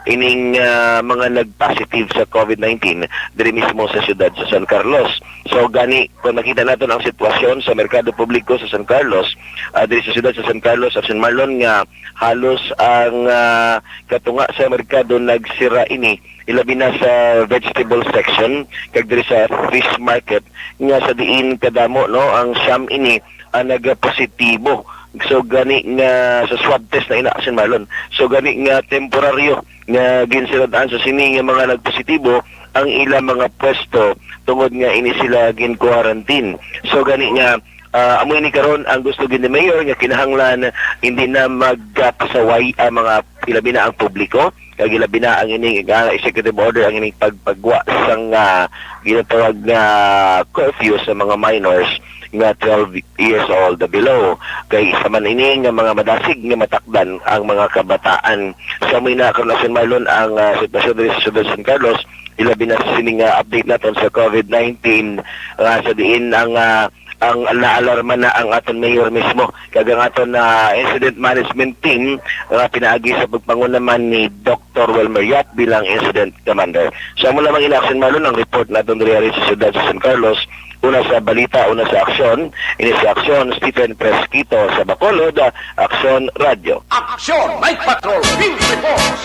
ining, ah, mga nag-positive sa COVID nineteen diri mismo sa siyudad sa San Carlos. So, gani, kung nakita naton ang sitwasyon sa merkado publiko sa San Carlos, ah, diri sa siyudad sa San Carlos, Aksyon Marlon, nga halos ang, ah, katunga sa merkado nagsira ini, ilabi na sa vegetable section kag diri sa fish market, nga sa diin kadamo, no, ang siyam ini ang nagapositibo. So, gani nga sa swab test na ina, Aksyon Marlon. So, gani nga temporaryo nga ginsirad-an sa sini nga mga nagpositibo ang ila mga pwesto tungod nga ini sila gin-quarantine. So, gani nga, ah, amo ini karon ang gusto gid ni Mayor nga kinahanglan hindi na magpasaway ang mga, ilabi na ang publiko, kag ilabi na ang ini nga executive order, ang ining pagpagwa sang, ah, ginatawag nga curfew sa mga minors. nga twelve years old below. Kay isa man ini nga mga madasig nga matakdan ang mga kabataan. Sa may na karon, Action Marlon, ang, ah, sitwasyon diri sa Siyudad sa San Carlos, ilabi na sa sini nga update naton sa covid nineteen, nga sa diin ang, ah, ang naalarma na ang aton mayor mismo. Kag ang aton, ah, incident management team nga pinaagi sa pagpanguna man ni Doktor Wilmer Yap bilang incident commander. So, amo lamang ini, Action Marlon, ang report naton diri sa siyudad sa San Carlos. Una sa balita, una sa aksyon, ini sa aksyon, Stephen Fresquito sa Bacolod, Aksyon Radyo. Aksyon, Night Patrol, Field Reports.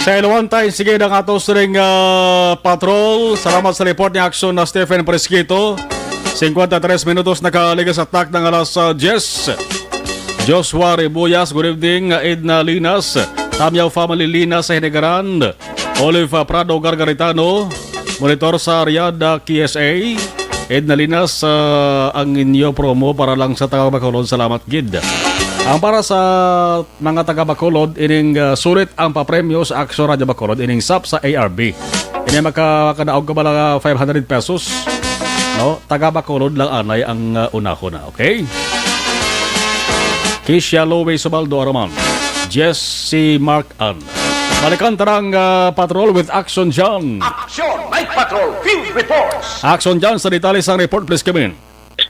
Sa iluwantay, sige na nga ato siring, ah, patrol. Salamat sa report ni Aksyon na Stephen Fresquito. Singkwenta y tres minutos nakaligas sa takna nga alas, ah, diyes. Joshua Ribuyas, good evening. Edna Linas, Tamyaw family, Linas sa Hinigaran. Olive, ah, Prado Gargaritano, monitor sa Riyadh, ah, K S A. Edna Linas, ah, ang inyo promo para lang sa taga Bacolod. Salamat gid. Ang para sa mga taga Bacolod, ining, ah, sulit ang papremyo sa Aksyon Radyo Bacolod, ining sap sa A R B. Ini maka-, makadaog ka bala five hundred pesos, no? Taga Bacolod lang anay ang, ah, unahon na, okay? Kisha Lowe Subaldo Araman, Jesse Mark Ann. Balikan ta ang, ah, patrol with Action John. Action Night Patrol Field Reports. Action John, sa detalye sang report, please come in.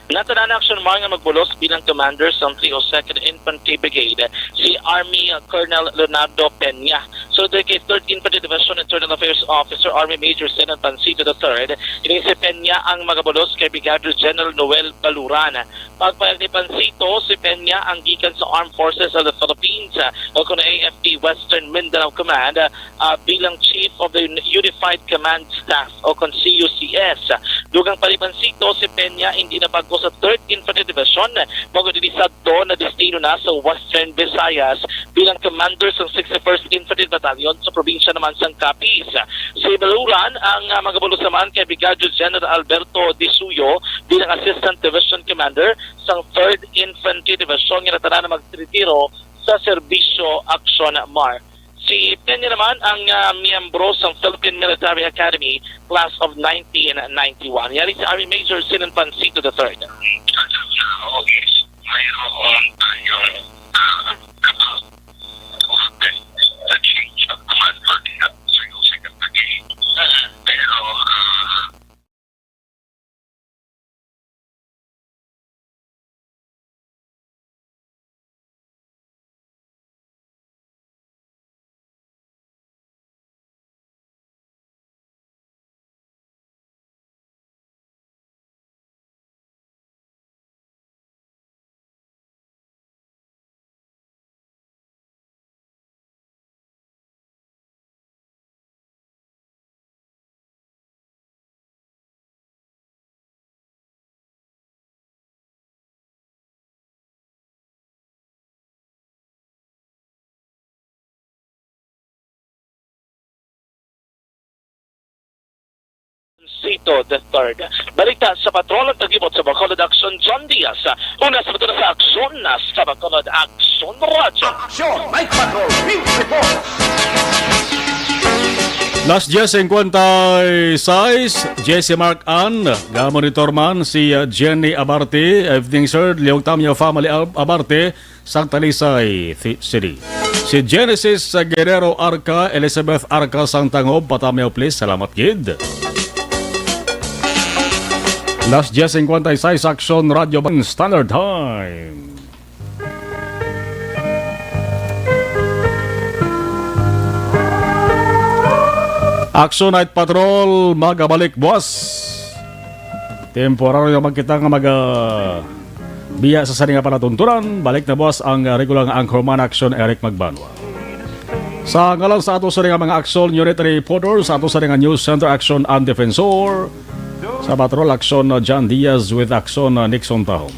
Natanan na Action Mar nga magbulos bilang commander sang three oh second Infantry Brigade si Army Colonel Leonardo Peña. Sulod kay Third Infantry Division Internal Affairs Officer Army Major Zenon Pancito the third, ini si Peña ang magabulos kay Brigadier General Noel Baluran. Pagpahayag ni Pancito, si Peña ang gikan sa Armed Forces of the Philippines, ah, o kon A F P Western Mindanao Command, ah, bilang Chief of the Uni-, Unified Command Staff o kon C U C S. Dugang pa ni Pancito, si Peña indi na bag-o sa Third Infantry Division, bag-o dili sadto na destino na sa Western Visayas bilang commander sa sixty-first Infantry Battalion sa probinsya naman sang Capiz. Si Baluran ang, ah, magabulos naman kay Brigadier General Alberto Disuyo bilang Assistant Division Commander sang Third Infantry Division nga natanan na magretiro sa serbisyo. Action Mar. Si Peña naman ang, ah, miyembro sang Philippine Military Academy Class of nineteen ninety-one. Yari si Army Major Zenon Pancito the third. Mayroon tayong, ah, the change of command for the three oh second Brigade. Pero, ah, Sito the third. Balita sa Patrol ang tagibot sa Bacolod Action, John Diaz. Una sa Bacolod sa Aksyon, na sa Bacolod Aksyon Radyo. Aksyon, Night Patrol, Field Report. Las diez cincuenta y seis, Jesse Mark Ann, ga-monitor man si, uh, Jenny Abarte. Evening, sir. Leong Tamyo family Ab-, Abarte, sang Talisay Thi-, City. Si Genesis, uh, Guerrero Arca, Elizabeth Arca sang Tangob, Patamyo, please. Salamat gid. Las diez cincuenta y seis, Aksyon Radyo Ban Standard Time. Action Night Patrol, magabalik buwas. Temporaryo naman kita nga mag, ah, biya sa sani nga palatuntunan. Balik na buwas ang, ah, regular nga anchorman, Action Eric Magbanwa. Sa ngalan sa ato sa mga Action Unit Reporter, sa ato sa nga News Center, Action and Defensor, sa Patrol, Action, uh, John Diaz with Action, uh, Nixon Tahom.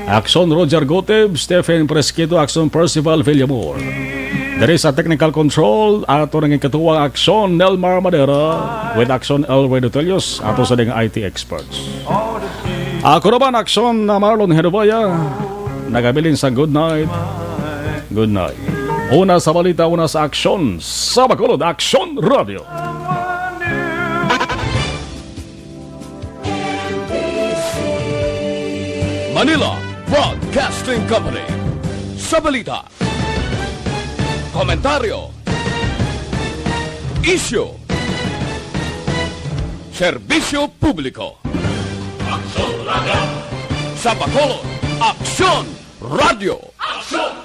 Action Roger Goteb, Stephen Presquito, Action Percival Villamor. Diri sa technical control, ato nang ikatuwang Action Nelmar Madera with Action Elway Dutelius, ato sa ding I T experts. Ako naman, Action na Marlon Henubaya, nagabilin sa good night. Good night. Una sa balita, una sa aksyon, sa Bacolod Action Radio. Manila Broadcasting Company. Sa balita, komentaryo, isyu, serbisyo publiko. Aksyon Radio. Sa Bacolod, Aksyon Radio. Aksyon